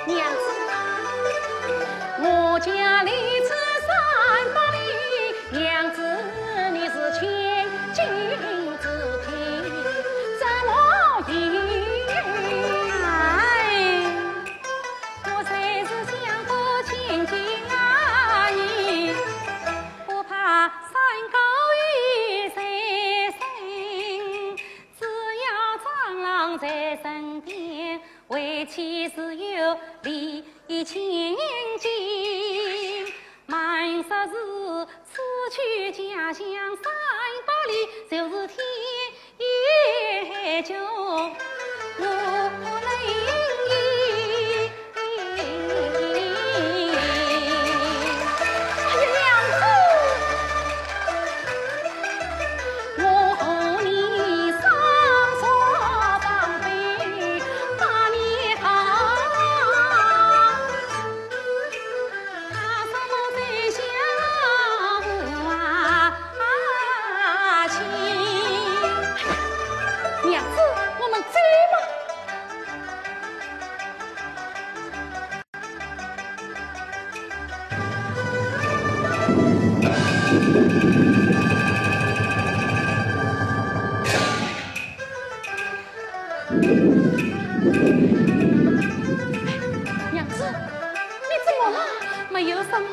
娘子，我家来自山北里，娘子你是千金之体，怎么样？哎，我虽是乡下千金啊，也不怕山高水深，只要长郎在身边，为妻自有礼千金。 慢说是此去家乡山北里，就是天也就无人依。哎呀，娘子！我和你双双防备，把你好。 娘子，我们走吧。 娘子，你怎么了？没有什么，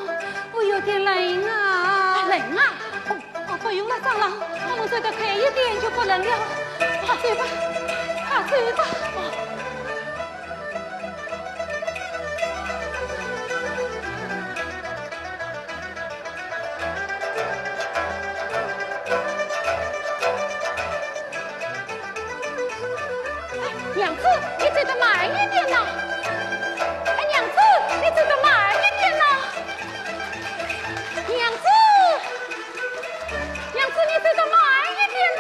我有点冷啊。冷啊？哦，哦，不用了，长郎，我们走得开一点就不冷了。快走吧，快走吧。 娘子，你走得慢一点呐！哎，娘子，你走得慢一点呐！娘子，娘子，你走得慢一点呐！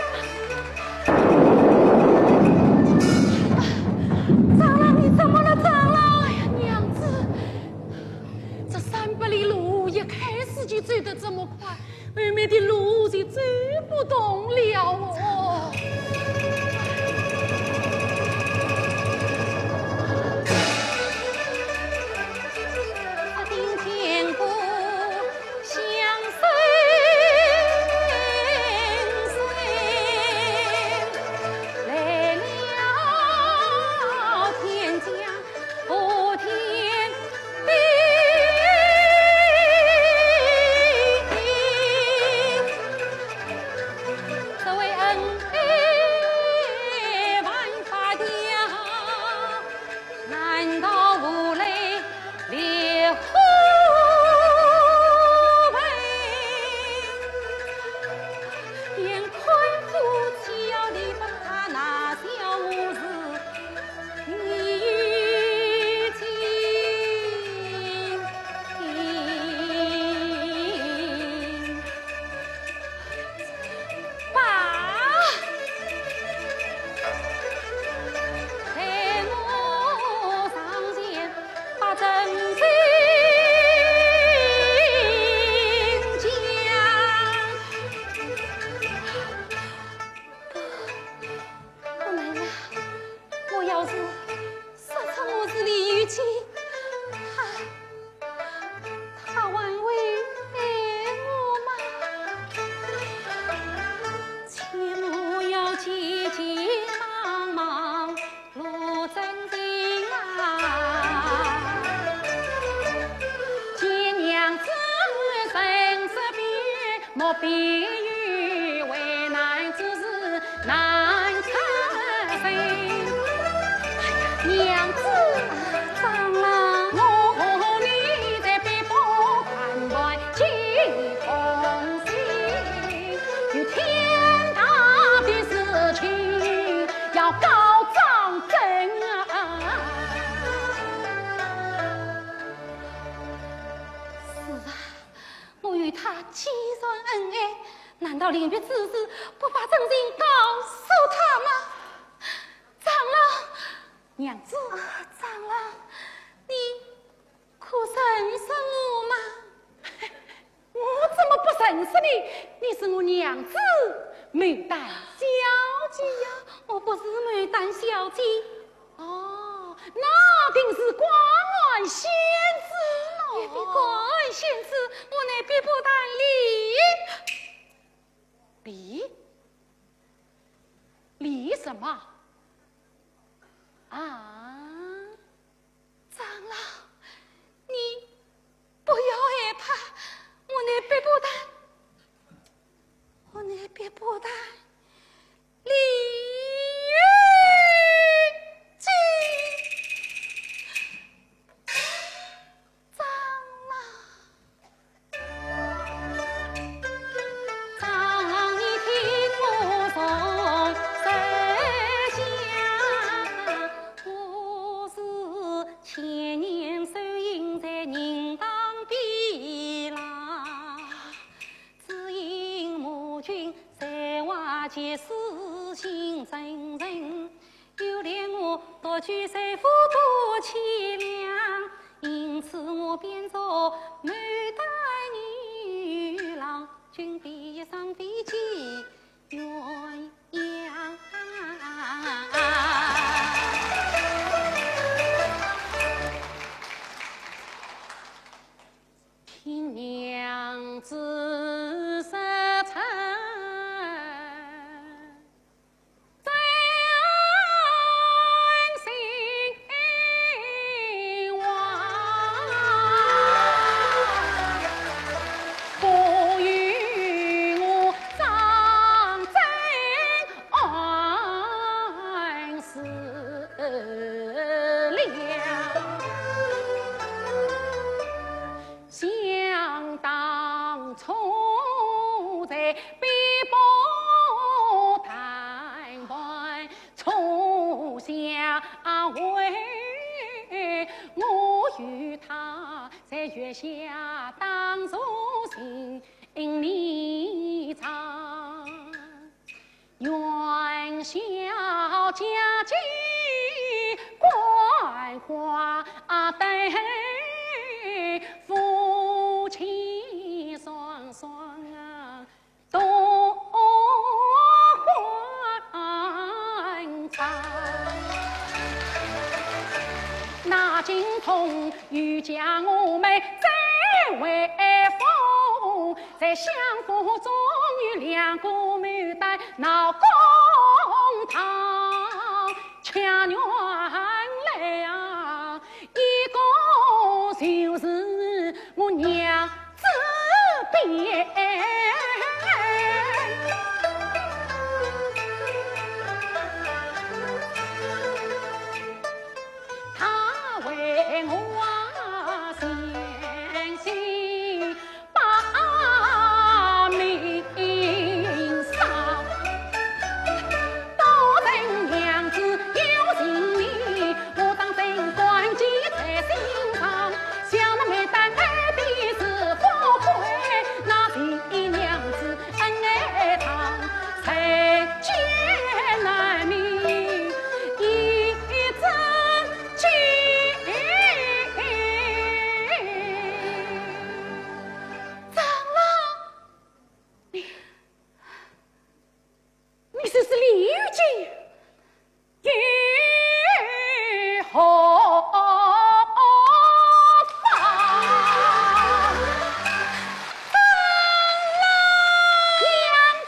长郎，你怎么了，长郎？哎呀，娘子，这三百里路一开始就走得这么快， 后面的路就走不动了哦。不能啊，我要是说出我是李玉姐，她，她还会爱我吗？前路要急急忙忙，路真定啊。见娘子身子边， 莫避于为难之事难出身。娘子，长郎，我和你在北坡谈判，结同心，有天大的事情要告状证啊。既然恩爱，难道连别之事不把真情告诉他吗？长老，娘子。啊，长老，你可认识我吗？我怎么不认识你？你是我娘子，牡丹小姐呀。我不是牡丹小姐。 哦，那定是广安仙子喽。也非广安仙子，我乃碧波潭李……李……李什么？啊？长老，你不要害怕，我乃碧波潭，我乃碧波潭 李玉姐。长老。长老，你听我从头讲。我是千年修行在人堂边浪， 只因母亲才华绝世新真人，又怜我独居在府都凄凉，因此我变作牡丹女郎，君必赏飞寄鸳鸯。 听娘子说出真心话，不与我张真 暗自量。想当初在碧波潭畔初相会，我与她在月下打坐情迷长。 元宵佳节观花灯，夫妻双双啊多欢唱。那今冬雨将我们再会逢， 在相府中有两个牡丹闹公堂，恰缘来啊，一个就是我娘子卞。她为我啊，相信 把命丧。多情娘子有情理，我当真感激在心上。想那牡丹爱的是富贵，那情义娘子恩爱长，人间难觅一真情。长老， 你，你就是李玉姐，又何妨？娘子。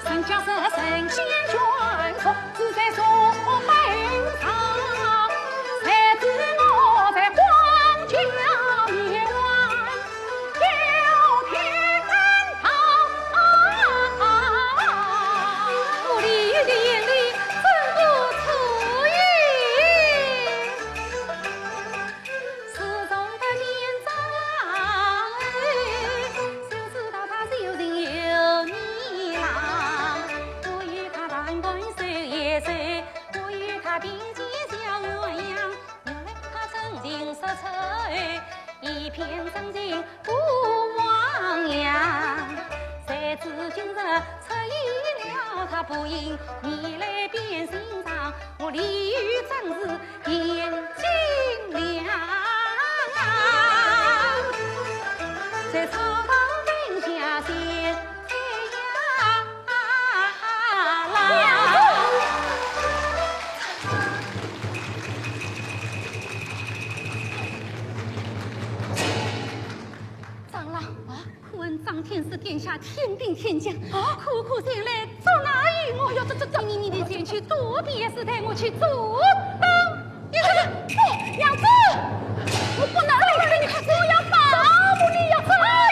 人家是神仙眷属， 住在座门上，谁知我在荒郊野外，有天堂。我李煜的眼里真不出影。 自从得见长老，就知道他是有情有义啦。我与他谈谈说一说，我与他比肩小鸳鸯，原来他真情说出偏生情不忘娘。谁知今日出现了他，不因你来变心肠，我李煜真是眼睛亮。谁知道人家先这样啦。 长老啊，可恨张天师殿下天兵天将，啊，苦苦前来捉拿于我。哎呦，这这这，你你你前去躲避，也是带我去阻挡。哎呀，哎，娘子，我不能了，你快走，我要保护你呀！哎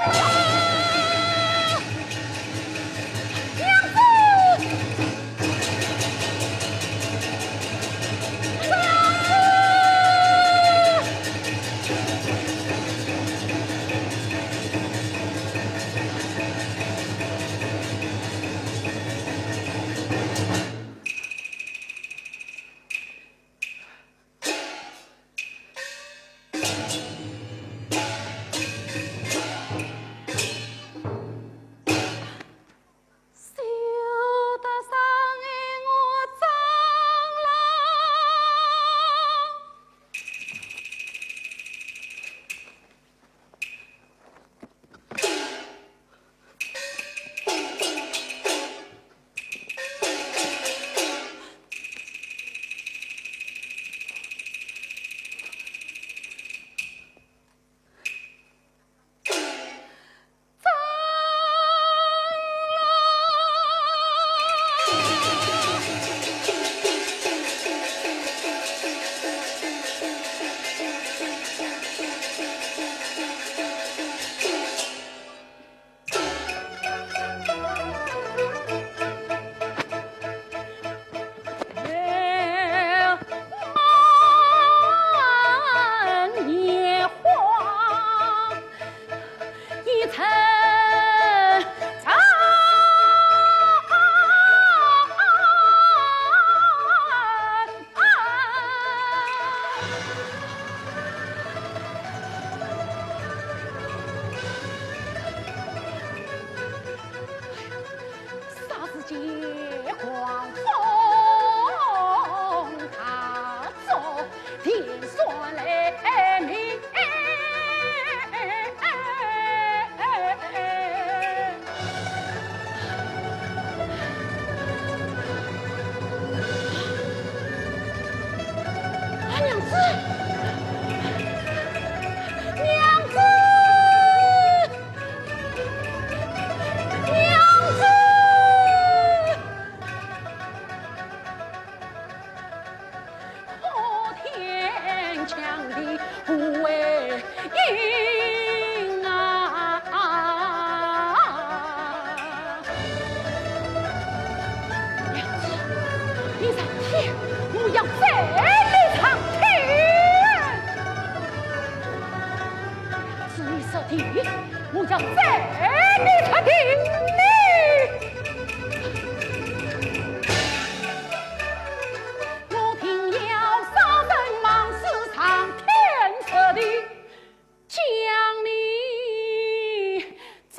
呀，娘子。 休得伤害我长老。霎时间狂风大作，电闪雷鸣。 啊，娘子！娘子！娘子！ 破天墙的无为音啊！娘子，你上天，我要斩你上天！娘子，你上地，我要斩你上地！ 我定要杀人亡事，伤天灭地，将你斩。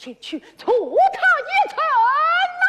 前去助他一程呐。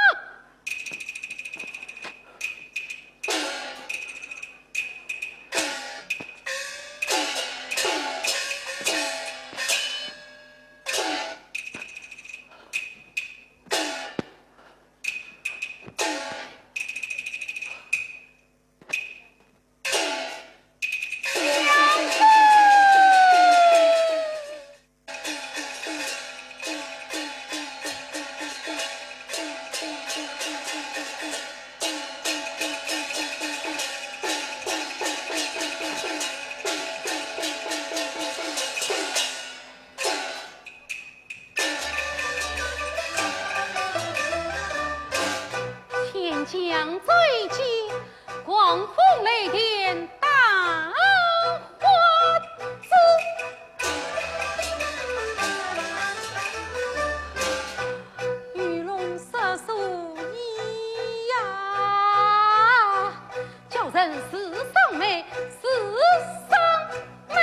天降罪己，狂风雷电打花枝。鱼龙蛇鼠一呀，叫人似丧眉似丧眉。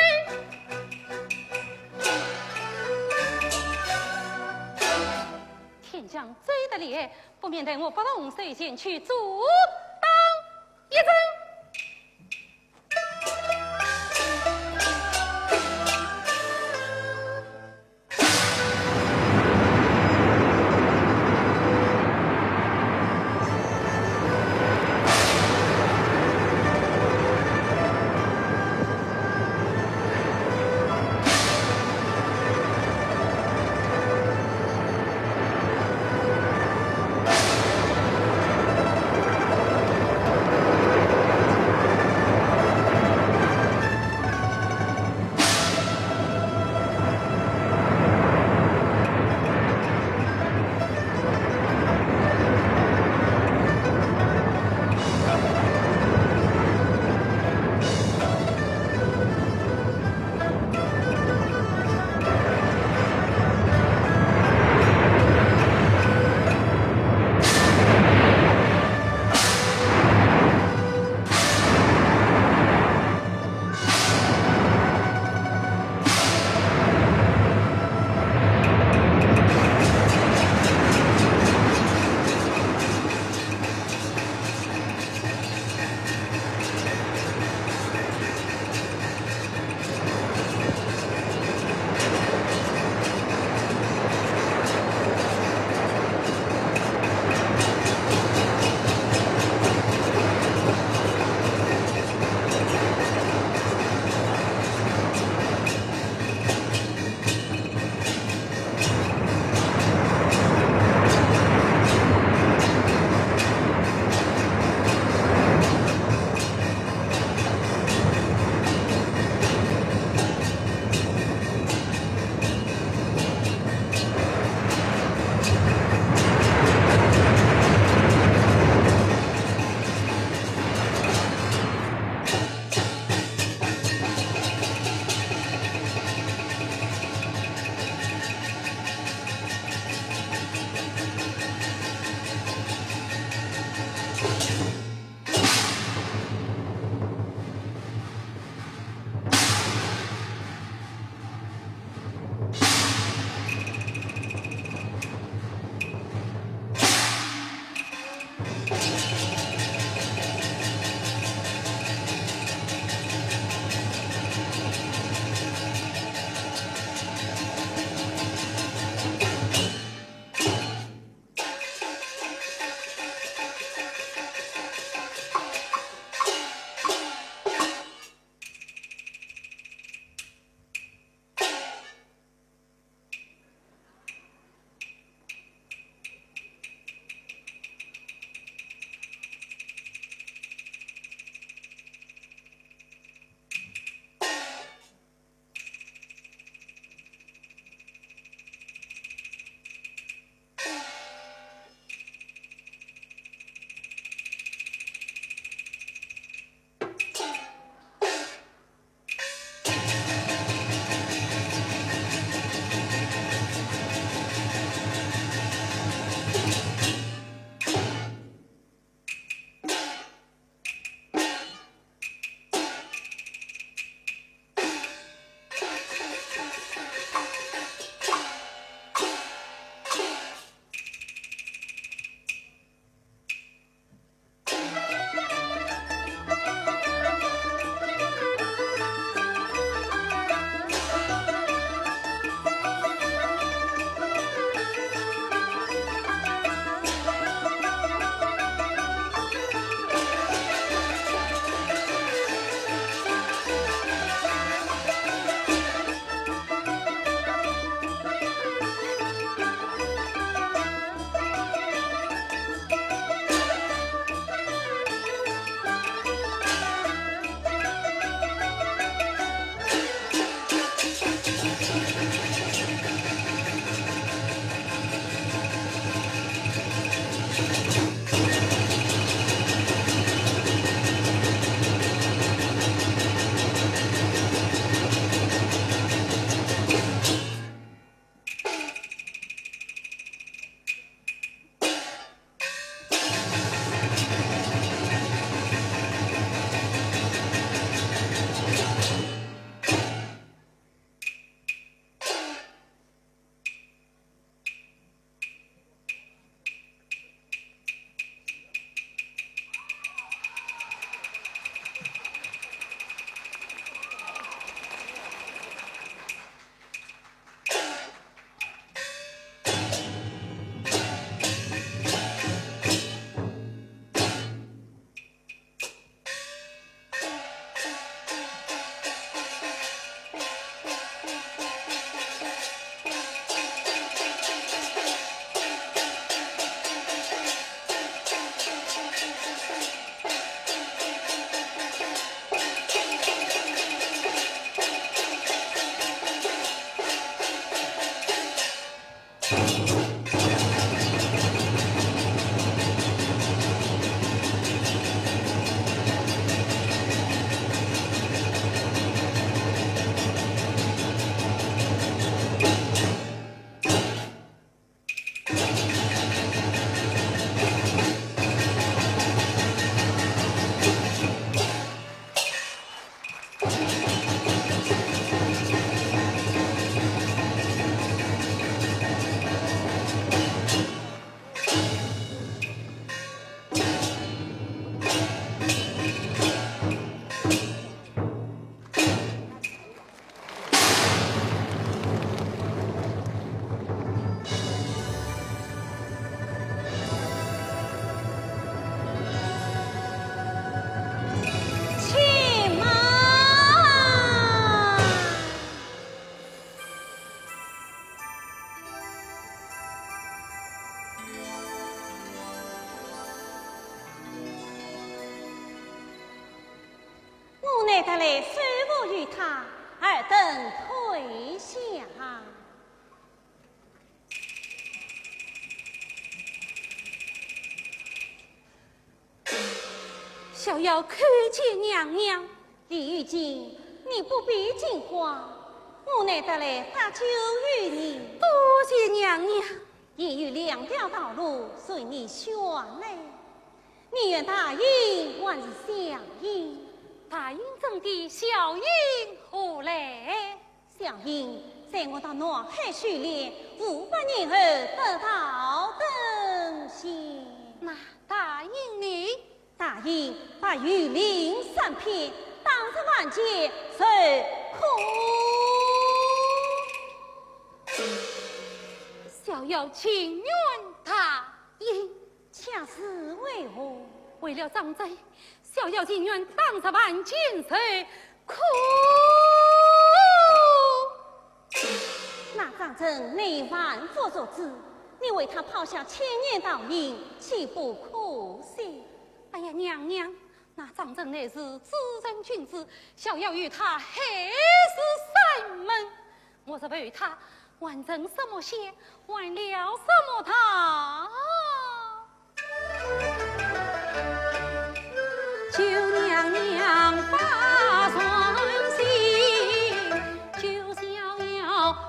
天降罪得了，不免待我不动手前去阻挡一阵。来得来，首伏于他，尔等退下。小夭叩见娘娘。李玉京，你不必惊慌，我乃得来搭救于你。多谢娘娘。 现有两条道路随你选来，你愿大营还是小营？大营怎地，小营何来？小营在我到南海修炼，五百年后得道登仙。那大营呢？ 大营把御林三篇打入凡间，受苦。小夭情愿大营。却是为何？为了张珍，小夭情愿打入凡间受苦。那张珍乃万佛所知，你为他抛下千年道行，岂不可惜？哎呀，娘娘， 那张珍乃是至诚君子，小夭与他海誓山盟，我若背叛他，还成什么仙，还了什么道？善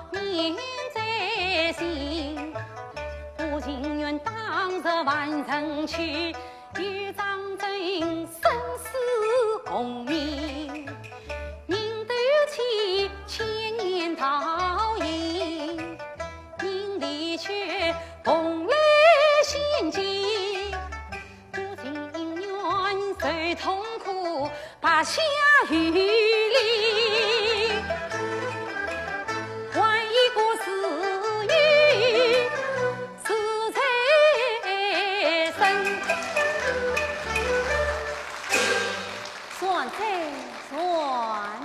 哉，善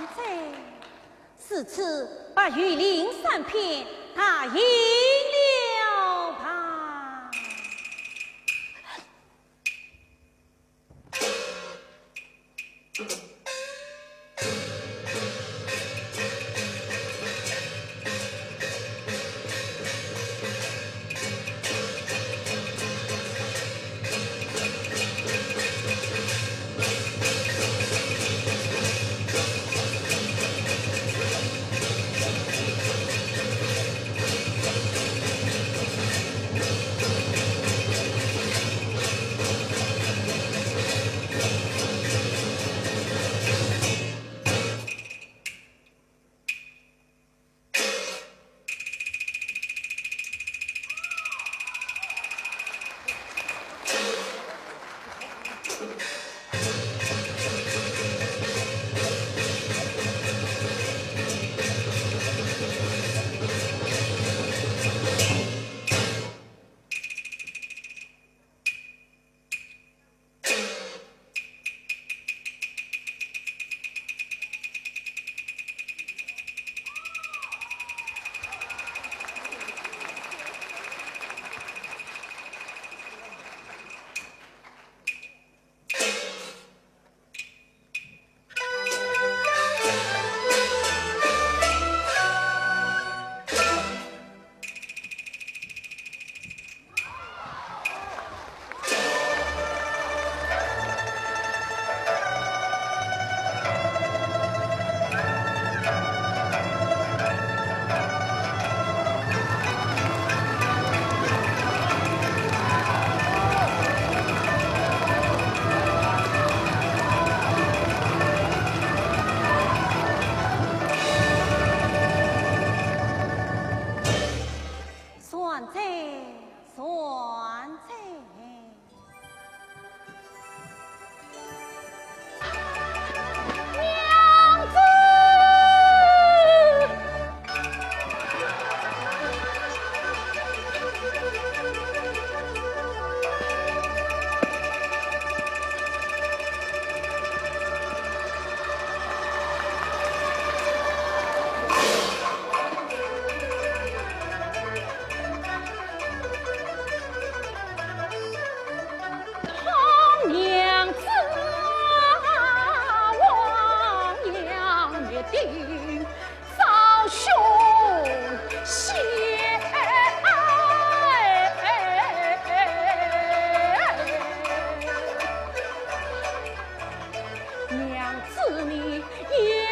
哉。如此把御林三篇答应了吧。此你也